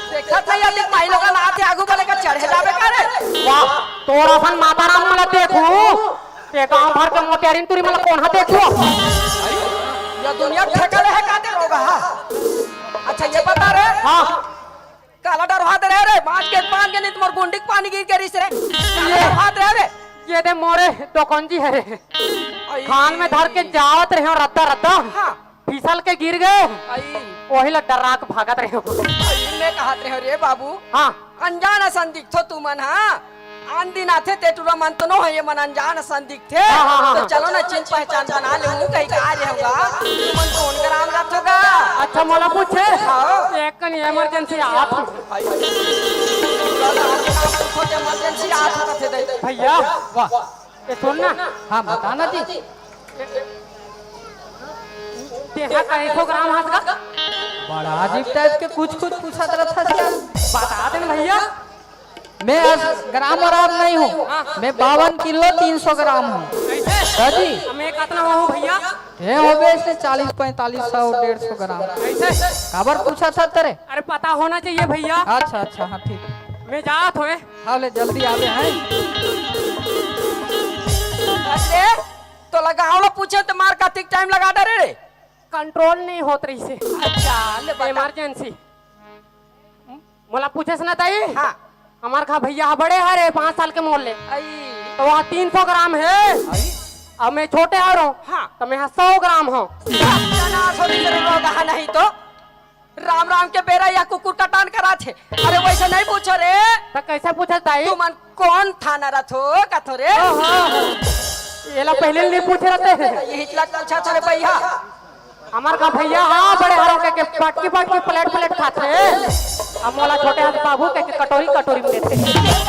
देखत नइ हे, देख भाई लोगन आथे आगू वाले का चढ़े जाबे का रे? वाह, तोर असन माता राम मन ला देखहूँ, ते गांव भर के मोतियारिन टूरी मन ला कोन हा देखहूँ? ये दुनिया ठेका ले हे का ते रोगहा? अच्छा ये बता रे। हाँ। काला डरवात रहे रे, बांच के, बांच के नइ त मोर गुंडी के पानी गिर के रिहिस रे। काला ये डरवात रहे रे। ये दे मोरे दोकंजी हरे। आई। खान में धर के जावत रहे हों रद्दा रद्दा। हाँ। फिसल के गिर गे। आई। ओही ला डरा के भागत रहे हों। आई, मैं कहत रहे हों रे बाबू। हाँ। अनजान असन दिखथो तुमन, हाँ। आन दिन आथे ते टूरा मन तो नो हे, ये मन अनजान असन दिखथे। हाँ, हाँ, हाँ, तो हाँ। चलो ना, चिन्ह पहचान बना लेहूँ, कहीं का आ रहे होगा। तुमन कौन ग्राम रथोगा? अच्छा, मोला पूछे? हाँ। एक कन emergency आत हों। भाई, emergency आत हों कथे दे। भैया, वाह। ये सुन ना। हाँ, बता ना जी। तेहा कइसो ग्राम हस गा? बड़ा अजीब type के कुछ कुछ पूछत रथस यार। बता दे ना भैया। मैं अस-, ग्राम वराम नहीं हूँ। हाँ। मैं बावन किलो तीन सौ ग्राम हूँ। कैसे? हाँ जी। अब मैं कितना हूँ भैया? ये हो गए इसने चालीस पैंतालीस सौ, डेढ़ सौ ग्राम। कैसे? काबर पूछा था तेरे? अरे, पता होना चाहिए भैया। अच्छा, अच्छा, हाँ, ठीक। मैं जात होए। हाँ, ले, जल्दी आवे हैं। अरे, तो लगा, हम लोग पूछे तो मार का तिक टाइम लगा दे रे। कंट्रोल नहीं होत रही से। अच्छा, ले बता। इमरजेंसी। मोला पूछे से ना ताई। हाँ। हमार का भैया ह बड़े हरे, पाँच साल के मोर ले। आई। तो वहाँ तीन सौ ग्राम है। आई। अब मैं छोटे हरो। हाँ। तो मैं ह सौ ग्राम हूँ। सत्यानाश होली तेरे लोग, हाँ, नहीं तो राम राम के बेरा या कुकुर कटान करा थे। अरे वैसे नहीं पूछो रे। तो कैसे पूछे ताई? तुमन कौन थाना रथो कथो रे? ओहो। ये ला पहले नहीं पूछे रहते हैं। ये हिचला कल छा रे भैया। हमार का भैया, हाँ, बड़े हरो के, के पटकी पटकी प्लेट प्लेट खाथे। अब मोला छोटे हाथ बाबू के, के कटोरी कटोरी में देथे।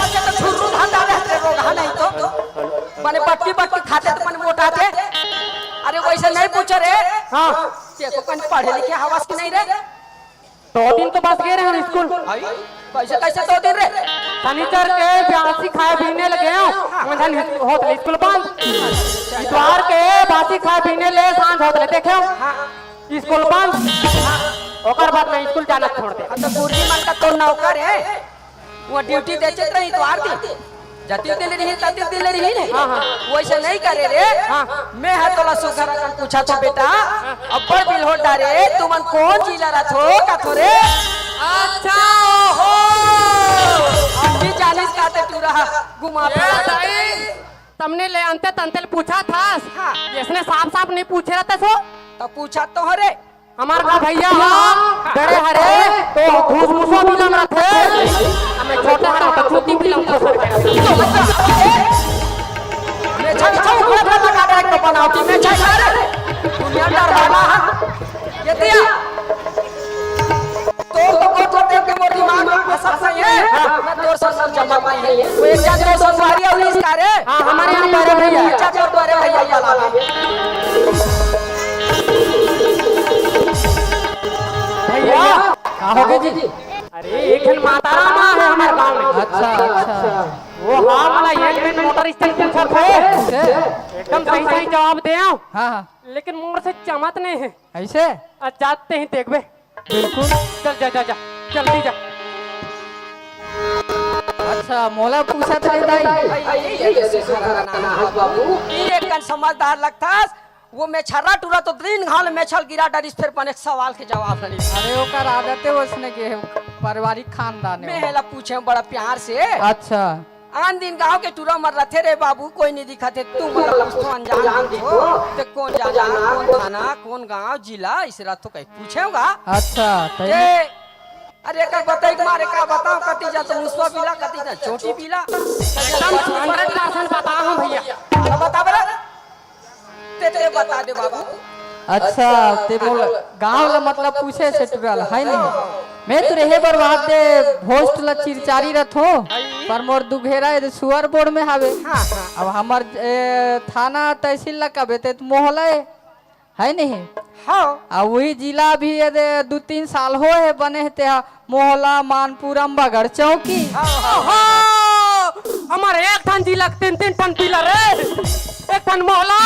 अच्छा, तो छुर्रू धंधा रहते लोग, हाँ, नहीं तो। माने पटकी पटकी खाथे तो माने मोटाथे। अरे, वैसे नहीं पूछो रे। हाँ। ते तो कहीं पढ़े लिखे हवस कि नहीं रे? दो दिन तो बस गए रहे हम स्कूल। आई, कैसे, कैसे दो दिन रे? शनिचर के बासी खाए पीने लगे हो, हाँ। उधर होत ले स्कूल बंद। इतवार के बासी खाए पीने ले सांझ होत ले देखे हो। हाँ। स्कूल बंद। ओकर बाद मैं स्कूल जाना छोड़ दे। अब तो गुरुजी मन का तो नौकर है, वो ड्यूटी देते रही इतवार दिन। जतिक दिन रही, ततिक दिन रही ने। हाँ, हाँ। वैसे नहीं करे रे। हाँ। मैं ह तोला सुघर अकन पूछा था बेटा, अब्बड़ बिल हो डारे, तुमन कौन जिला रथो कथो रे? अच्छा, ओहो। अभी जानिस काते टूरा घुमा ये फिरा। ताई, तमने ले अंते तंते ले पूछा था। हाँ। इसने साफ साफ नहीं पूछे रहता सो। तो पूछा तो हो रे। हमार का भैया ह बड़े हरे, तो घूस मुसवा बिलम रथे। हमें छोटे हरे, तो चूती बिलम को सर के। मैं छल छल उखड़ कर लगा दे, एक तो बनावटी में छल छल। दुनिया डर वाला है। ये दिया। तोर तो बहुत होते के मोर दिमाग में फंसा सही है। मैं तोर सब सब जमा पाई है। वो एक जात रो संसारी और इस कारे। हाँ, हमारे यहाँ बड़े भैया। अच्छा, तोर बड़े भैया वाला है। भैया, का हो गए जी? अरे, एक ठन माता राम है हमारे गांव में। अच्छा, अच्छा। वो हाँ, मला एक दिन मोटर स्टैंड पूछा था। कैसे? एकदम सही सही जवाब दे आओ। हाँ, हाँ। लेकिन मोर से चमत नहीं है। ऐसे? आज जाते ही देखबे। बिल्कुल। चल, जा, जा, जा। जल्दी जा। अच्छा, मोला पूछत रहे दाई। भाई, ये, ये, ये, ये, सुधारना ना, हाँ, बाबू। ये एक कन समझदार लगथस। वो मेछर्रा टूरा तो दिन घाल मेछल गिरा डरिस, फिर बने सवाल के जवाब नहीं। अरे, ओकर आदते वसने के है, पारिवारिक खानदान है। मैं हेला पूछे बड़ा प्यार से। अच्छा। आन दिन गांव के टूरा मन रथे रे बाबू, कोई नहीं दिखत हे। तू मोला पूछथो अनजान दिखो, ते कौन जाना, कौन थाना, कौन गांव, जिला, इसे रथो कहीं पूछेगा। अच्छा, ते, अरे एकर बताई के मारे का बताओ, कति जा तो मुसवा पीला, कति जा चोटी पीला। एकदम हंड्रेड परसेंट बता हूँ भैया। अरे बता बे। ते, ते बता दे बाबू। अच्छा, ते मोर गांव ला मतलब पूछे से टुरल, है नहीं? मैं तो रहे बर बात दे, भोस्ट ला चिरचारी रथो, पर मोर दुघेरा ए सुअर बोर्ड में हावे। हाँ, हाँ। अब हमर, ए, थाना तहसील ला कबे ते तो मोहला ए, है नहीं? हाँ। आ वही जिला भी ये दे दू तीन साल हो है बने हे ते हा, मोहला, मानपुर, अम्बागढ़ चौकी। ओहो! हमर एक ठन जिला के तीन तीन ठन पिलर रे। एक ठन मोहला,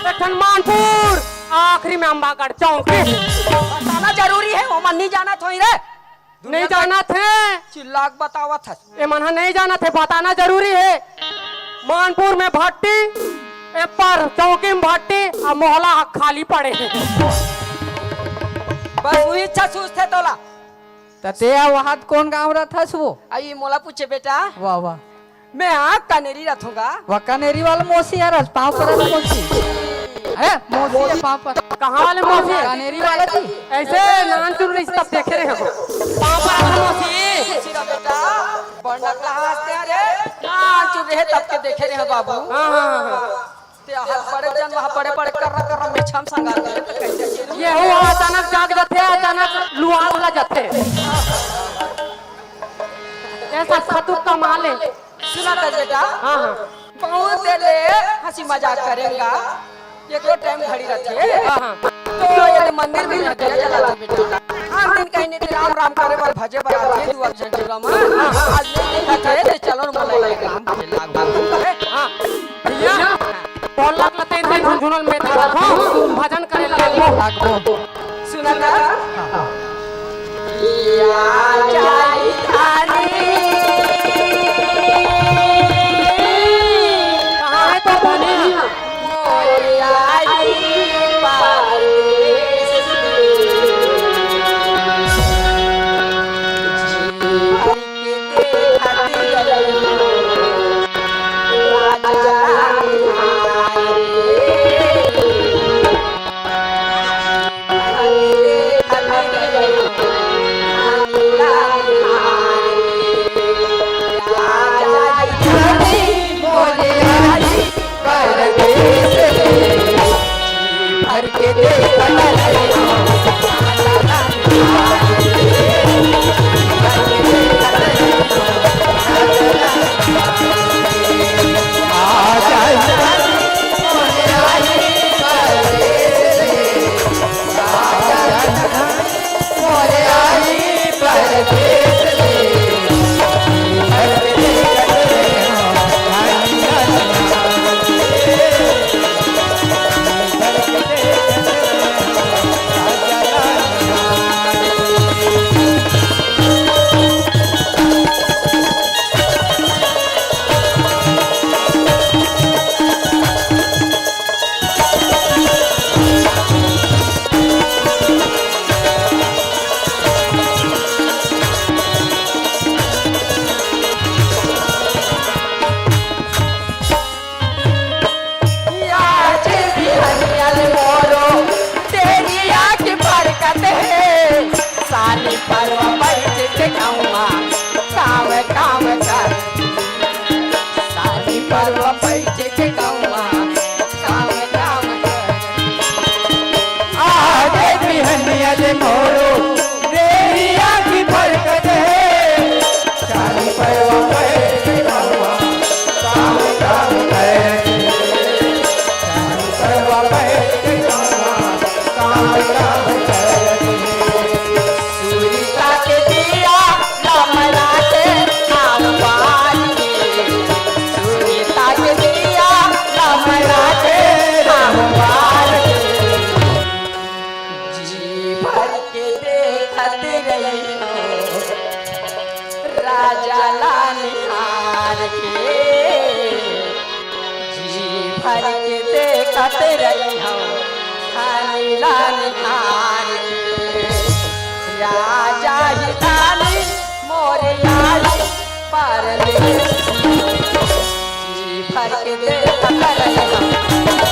एक ठन मानपुर, आखिरी में अम्बागढ़ चौकी। बताना जरूरी है, ओमन नहीं जानत होई रे। नहीं जानत हे। चिल्ला के बतावत हस। ए मन ह नहीं जानत हे, बताना जरूरी है। मानपुर में भट्टी, ए पर चौकी में भट्टी, आ मोहला ह खाली पड़े हे। बस वही इच्छा सूझ थे तोला। त ते ह वहाद कौन गांव रथस वो? आई मोला पूछे बेटा। वाह, वाह। मैं हाँ कनेरी रथूंगा। वाह, कनेरी वाला मौसी यार, आज पाँव पर मौसी। अरे, मौसी है पाँव पर। कहाँ वाले मौसी? कनेरी वाला जी। ऐसे नान चुन रही तब देखे रहे हो। पाँव पर मौसी। सीधा बेटा, बड़ा कहाँ हंसते हैं रे? नान चुन रहे तब के देखे रहे हो बाबू। हाँ, हाँ, हाँ, हाँ। ते हर बड़े जन वहाँ बड़े बड़े कर कर में छम संगा कर ये हो अचानक जाग जाते हैं, अचानक लुआ ला जाते हैं। ऐसा खतुक का माल है। सुना कर बेटा। हाँ, हाँ। बहुत देर ले हंसी मजाक करेंगा। एको टाइम घड़ी रखे। हाँ, हाँ। तो ये मंदिर में नजर चला था बेटा। हम दिन कहीं नहीं तेरे राम राम करे बर भजे बर आथे दुआर झंझुरा म। आज नइ दिखत हे, ते चलो न मोला एक राम भजे लागू। हाँ, भैया, ढोलक ल तेन झुनझुनल में धरत हँव, भजन करे लागबो। सुना ना? या जाई थारी। कहाँ है तो धनिया? आज बिहनिया ले मोरो डेरिया के बरकत हे। सानी परवा बइठ के गउवा काम काम कर। सानी परवा बइठ के गउवा काम काम कर। आज बिहनिया ले मोरो डेरिया के बरकत हे। सानी परवा बइठ के गउवा काम काम कर। जी भर के देखत रही राजा ला निहार के, जी भर के देखत रही हँव, खाली ला निहार के। राजा ही खाली मोर यारी परदेसी, जी भर के देखत रही हँव,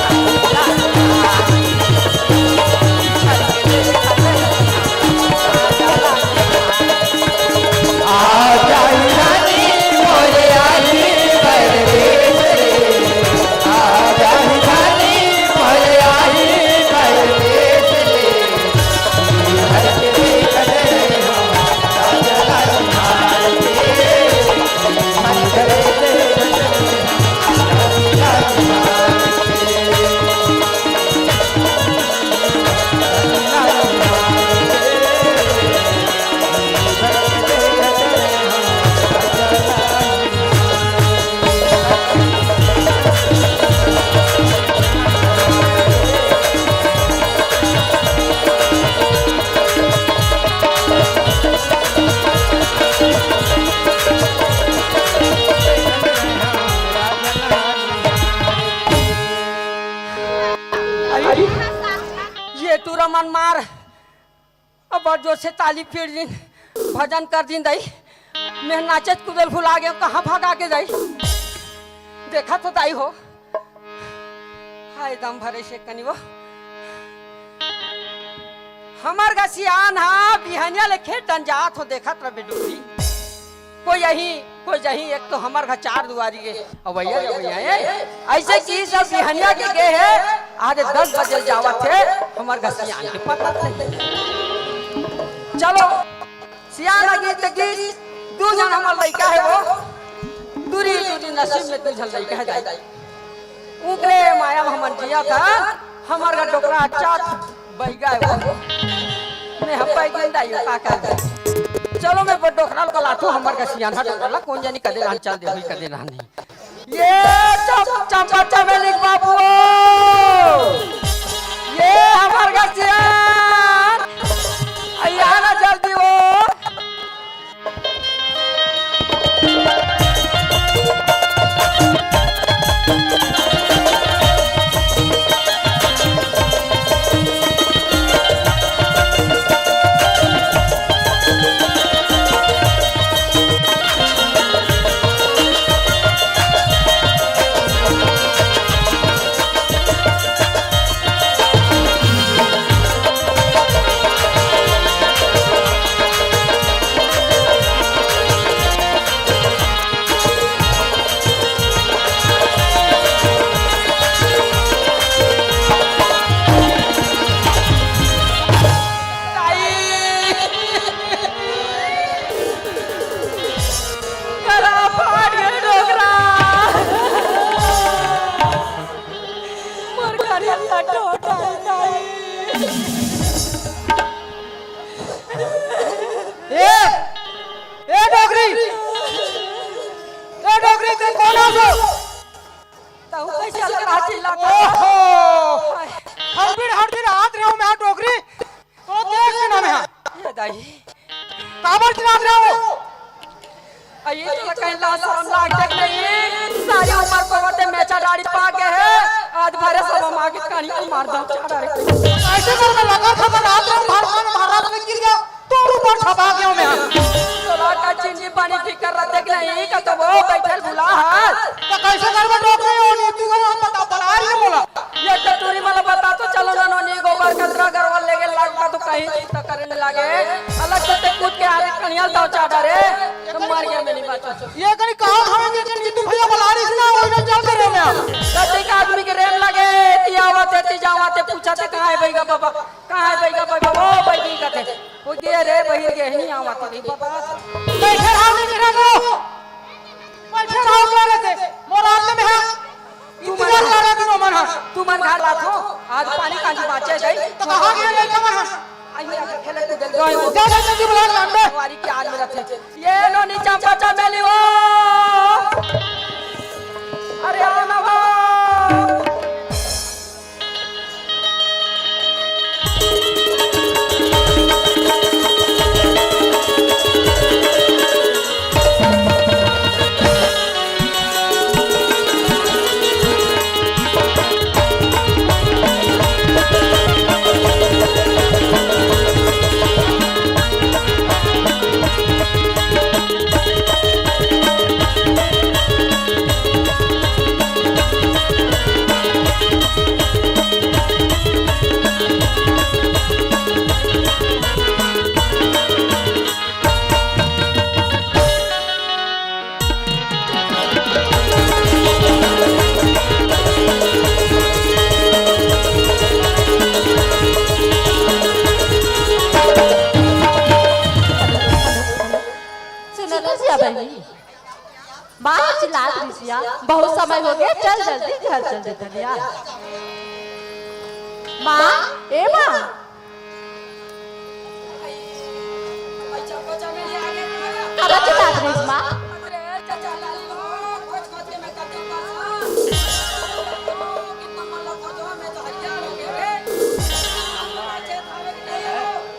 खाली ला निहार के। अरे, ये टूरा मन मार, अब जोर से ताली पीट दिन, भजन कर दिन दाई। मैं नाचत कूदल भुला गेंव, कहाँ भगा के दाई। देखा तो दाई हो, हाय दम भरे से कनी वो। हमर घसियान हा बिहनिया ले खेत डन जात हो, देखत रह बेडुकरी। कोई यही, कोई जही, एक तो हमर घर चार दुआरी हे। अवैया, अवैया, ए? ऐसे कि सब बिहनिया के गे हे, आज दस बजे जावत हे, हमर घर सियान के पता नहीं। चलो, सियान आ गीत गीत, दू झन हमर लइका हे वो, दूरी, दूरी नसीब में दू झन लइका हे दाई। उकरे माया में हमन जिया था, हमर घर डोकरा अच्छा था, बैगा हे वो। मैं हब्बा एक दिन दाई, का कर दे? चलो, मैं डोकरा ल बलाथों, हमर घर सियान ह डोकरा ल, कोन जनी कदे रहन चल दे होही, कदे रहन नहीं। ये चम-, चंपा चमेली के बाबू ओ! ये हमर घर सियान! अइया ना जल्दी ओ! गला फाट गे डोकरा। मोर करिया लट्ठा उठा उठाई। ए, ए डोकरी, ए डोकरी, तैं कोन हस? तहूँ कइसे अलकरहा चिल्लाथस? ओहो! हाय। हम भी हर दिन आत रहेंव मैं डोकरी, तो देख के ना मैं। ये दाई। काबर चिल्लात रहेंव? अई, तोला कहीं लाज सरम लागथे कि नहीं? सारी उमर पवत हे, मेछा दाढ़ी पाक गे हे, आज भरे सब माँ के कानी को मार दँव, चाड़ा रे। कइसे कर मैं लकर था, रात में भर में महाराज में गिर गे, तोर ऊपर झपा गेंव मैं। तोला का जिंदगी बनी फिकर रहिथे कि नहीं, का तो वो बइठे ल भुला हस। त कइसे करबे डोकरी, ओ नीतू घर हम बता, बला रही है बोला। ये तो टूरी मला बता तो चलो ना, नोनी गोबर कचरा गरवा लेगे लाग का तो कहीं चिंता करे न लागे। अलग से ते कूद के आगे कनियाल दाव चाड़ा रे। तो मर गया मैं नहीं बाचो। ये कनी कहाँ खावे के नीतू भैया बला रही ना, वही ना चल करे मैं। कति का आदमी के रेम लगे, ती आवत हे, ती जावत हे, पूछत हे, कहाँ हे भैया बाबा? कहाँ हे बइगा, बइगा? ओ बइगी कथे। ओ गे रे, बहिर गे, नहीं आवत हे, बता। बइठे रहो, नहीं गिरा दो। बइठे रहो, क्या रहते? मोर आदमी है। इंतजार कर रहा तू मन है। तू मन घर लाथो। आज पानी कांजी बाचे जाई। तो कहाँ गया लड़का मन है? आई मेरा खेले कूदे गए। जा, जा, जल्दी बुला, लान दे। हमारी क्या आज मेरा थे। ये लो नीचा बचा मेली हो। अरे आओ ना भाई। सुनो तो सिया बहिनी, माँ चिल्लात रहिस या, बहुत समय हो गया, चल जल्दी घर चल देते या। माँ, ए माँ, काबर चिल्लात रहिस माँ?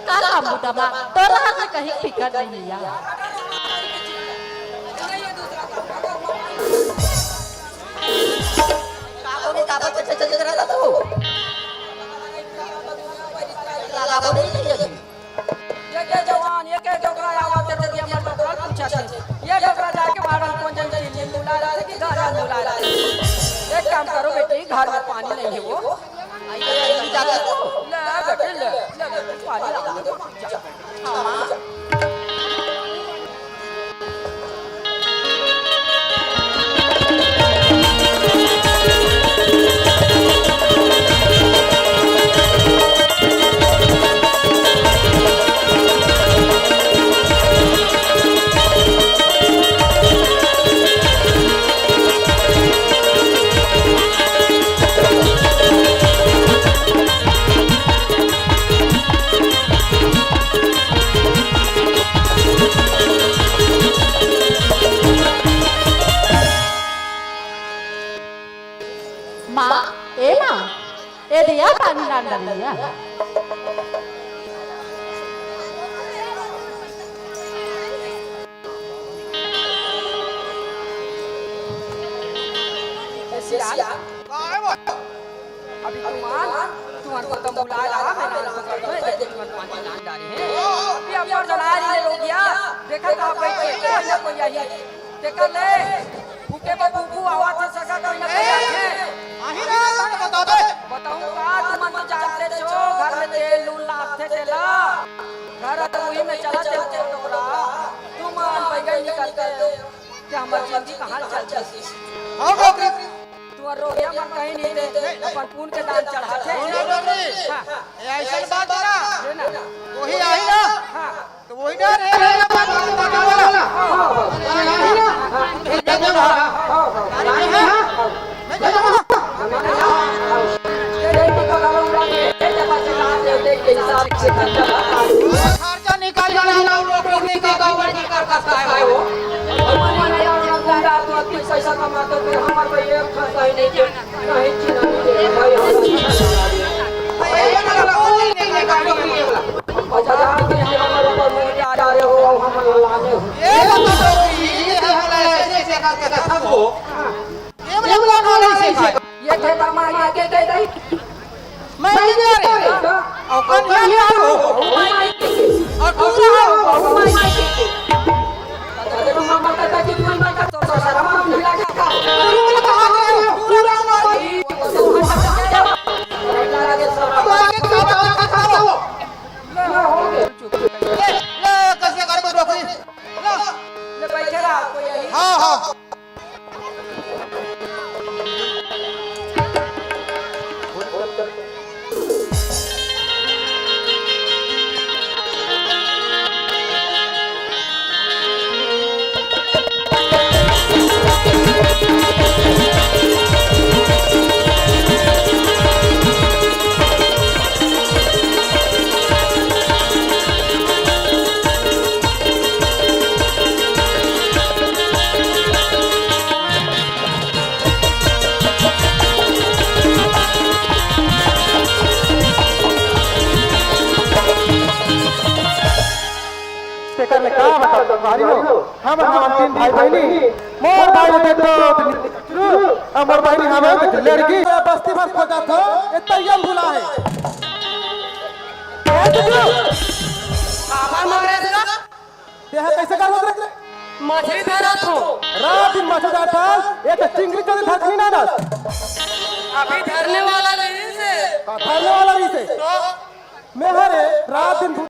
का काम बूता माँ? तोर रहत ले कहीं फिकर नहीं हे यार। का बोले, का बोले, चल, चल, चल, चल, तू। का बोले, ये, ये। ये के जवान, ये के डोकरा आवत हे, ये हमर डोकरा पूछत हे। ये डोकरा जाके मारन कोन जन की नींद बुला रहा था कि गाना बुला रहा था। एक काम करो बेटी, घर में पानी नहीं है वो। ले बेटे, ले, ले बेटे, पानी ला। हाँ, माँ। सियान। अभी तुमन, तुमन को तम बुलाए रहा, मैं नान तो कर दो, ये तुमन पानी नान डाले हैं। अभी अपन जना रही है लोगिया, देखा तो आप बैठे, कोई ना कोई यही। देखा ले, फूके बा फूकू आवाज से सगा कोई ना कोई आए हैं। आही ना, ताने बता दे। बताऊं का, तुमन तो जानते छो, घर में तेल नून लागथे तेला। घर तो वही में चला तेल तेल डोकरा। तुमन बैगन निकलते हो, कि हमर जिंदगी कहाँ चलती। हाँ, डोकरी। तुहर रोगिया मन कहीं नहीं दे, अपन पुन के दान चढ़ाथे। सुन रे डोकरी, हाँ। ये ऐसन बात ना, ये ना। वही आई ना, हाँ। तो वही ना रे, रे, रे, बात, बात, बात, बात, बात। हाँ, हाँ, हाँ। अरे, आई ना। अरे, आई ना। मैं जाऊँगा। खर्चा निकाल लेना, लोग, लोग नहीं का, का, का, का, का, का है वो। पैसा कमाते, फिर हमारे को एक खर्चा ही नहीं दे। ये थे बर्मा के, के, के, के। मैं नहीं करे। और कौन और तू रहा हो? हाँ, हाँ। तेकर ले का बताओ संगवारी हो, हम हवन तीन भाई बहिनी, मोर भाई होते तो, अब मोर बहिनी हवे तो लड़की बस्ती भर खोजत हो, इतना यम भुला है। ए तुझे, काबर मारे तेरा? तेहा कैसे कर होत रे? मछली धरत हो। रात दिन मछली धरत हस, एक चिंगरी चोरी धरत नहीं ना दस। अभी धरने वाला नहीं से। हाँ, धरने वाला नहीं से। तो? मैं हरे रात दिन भूत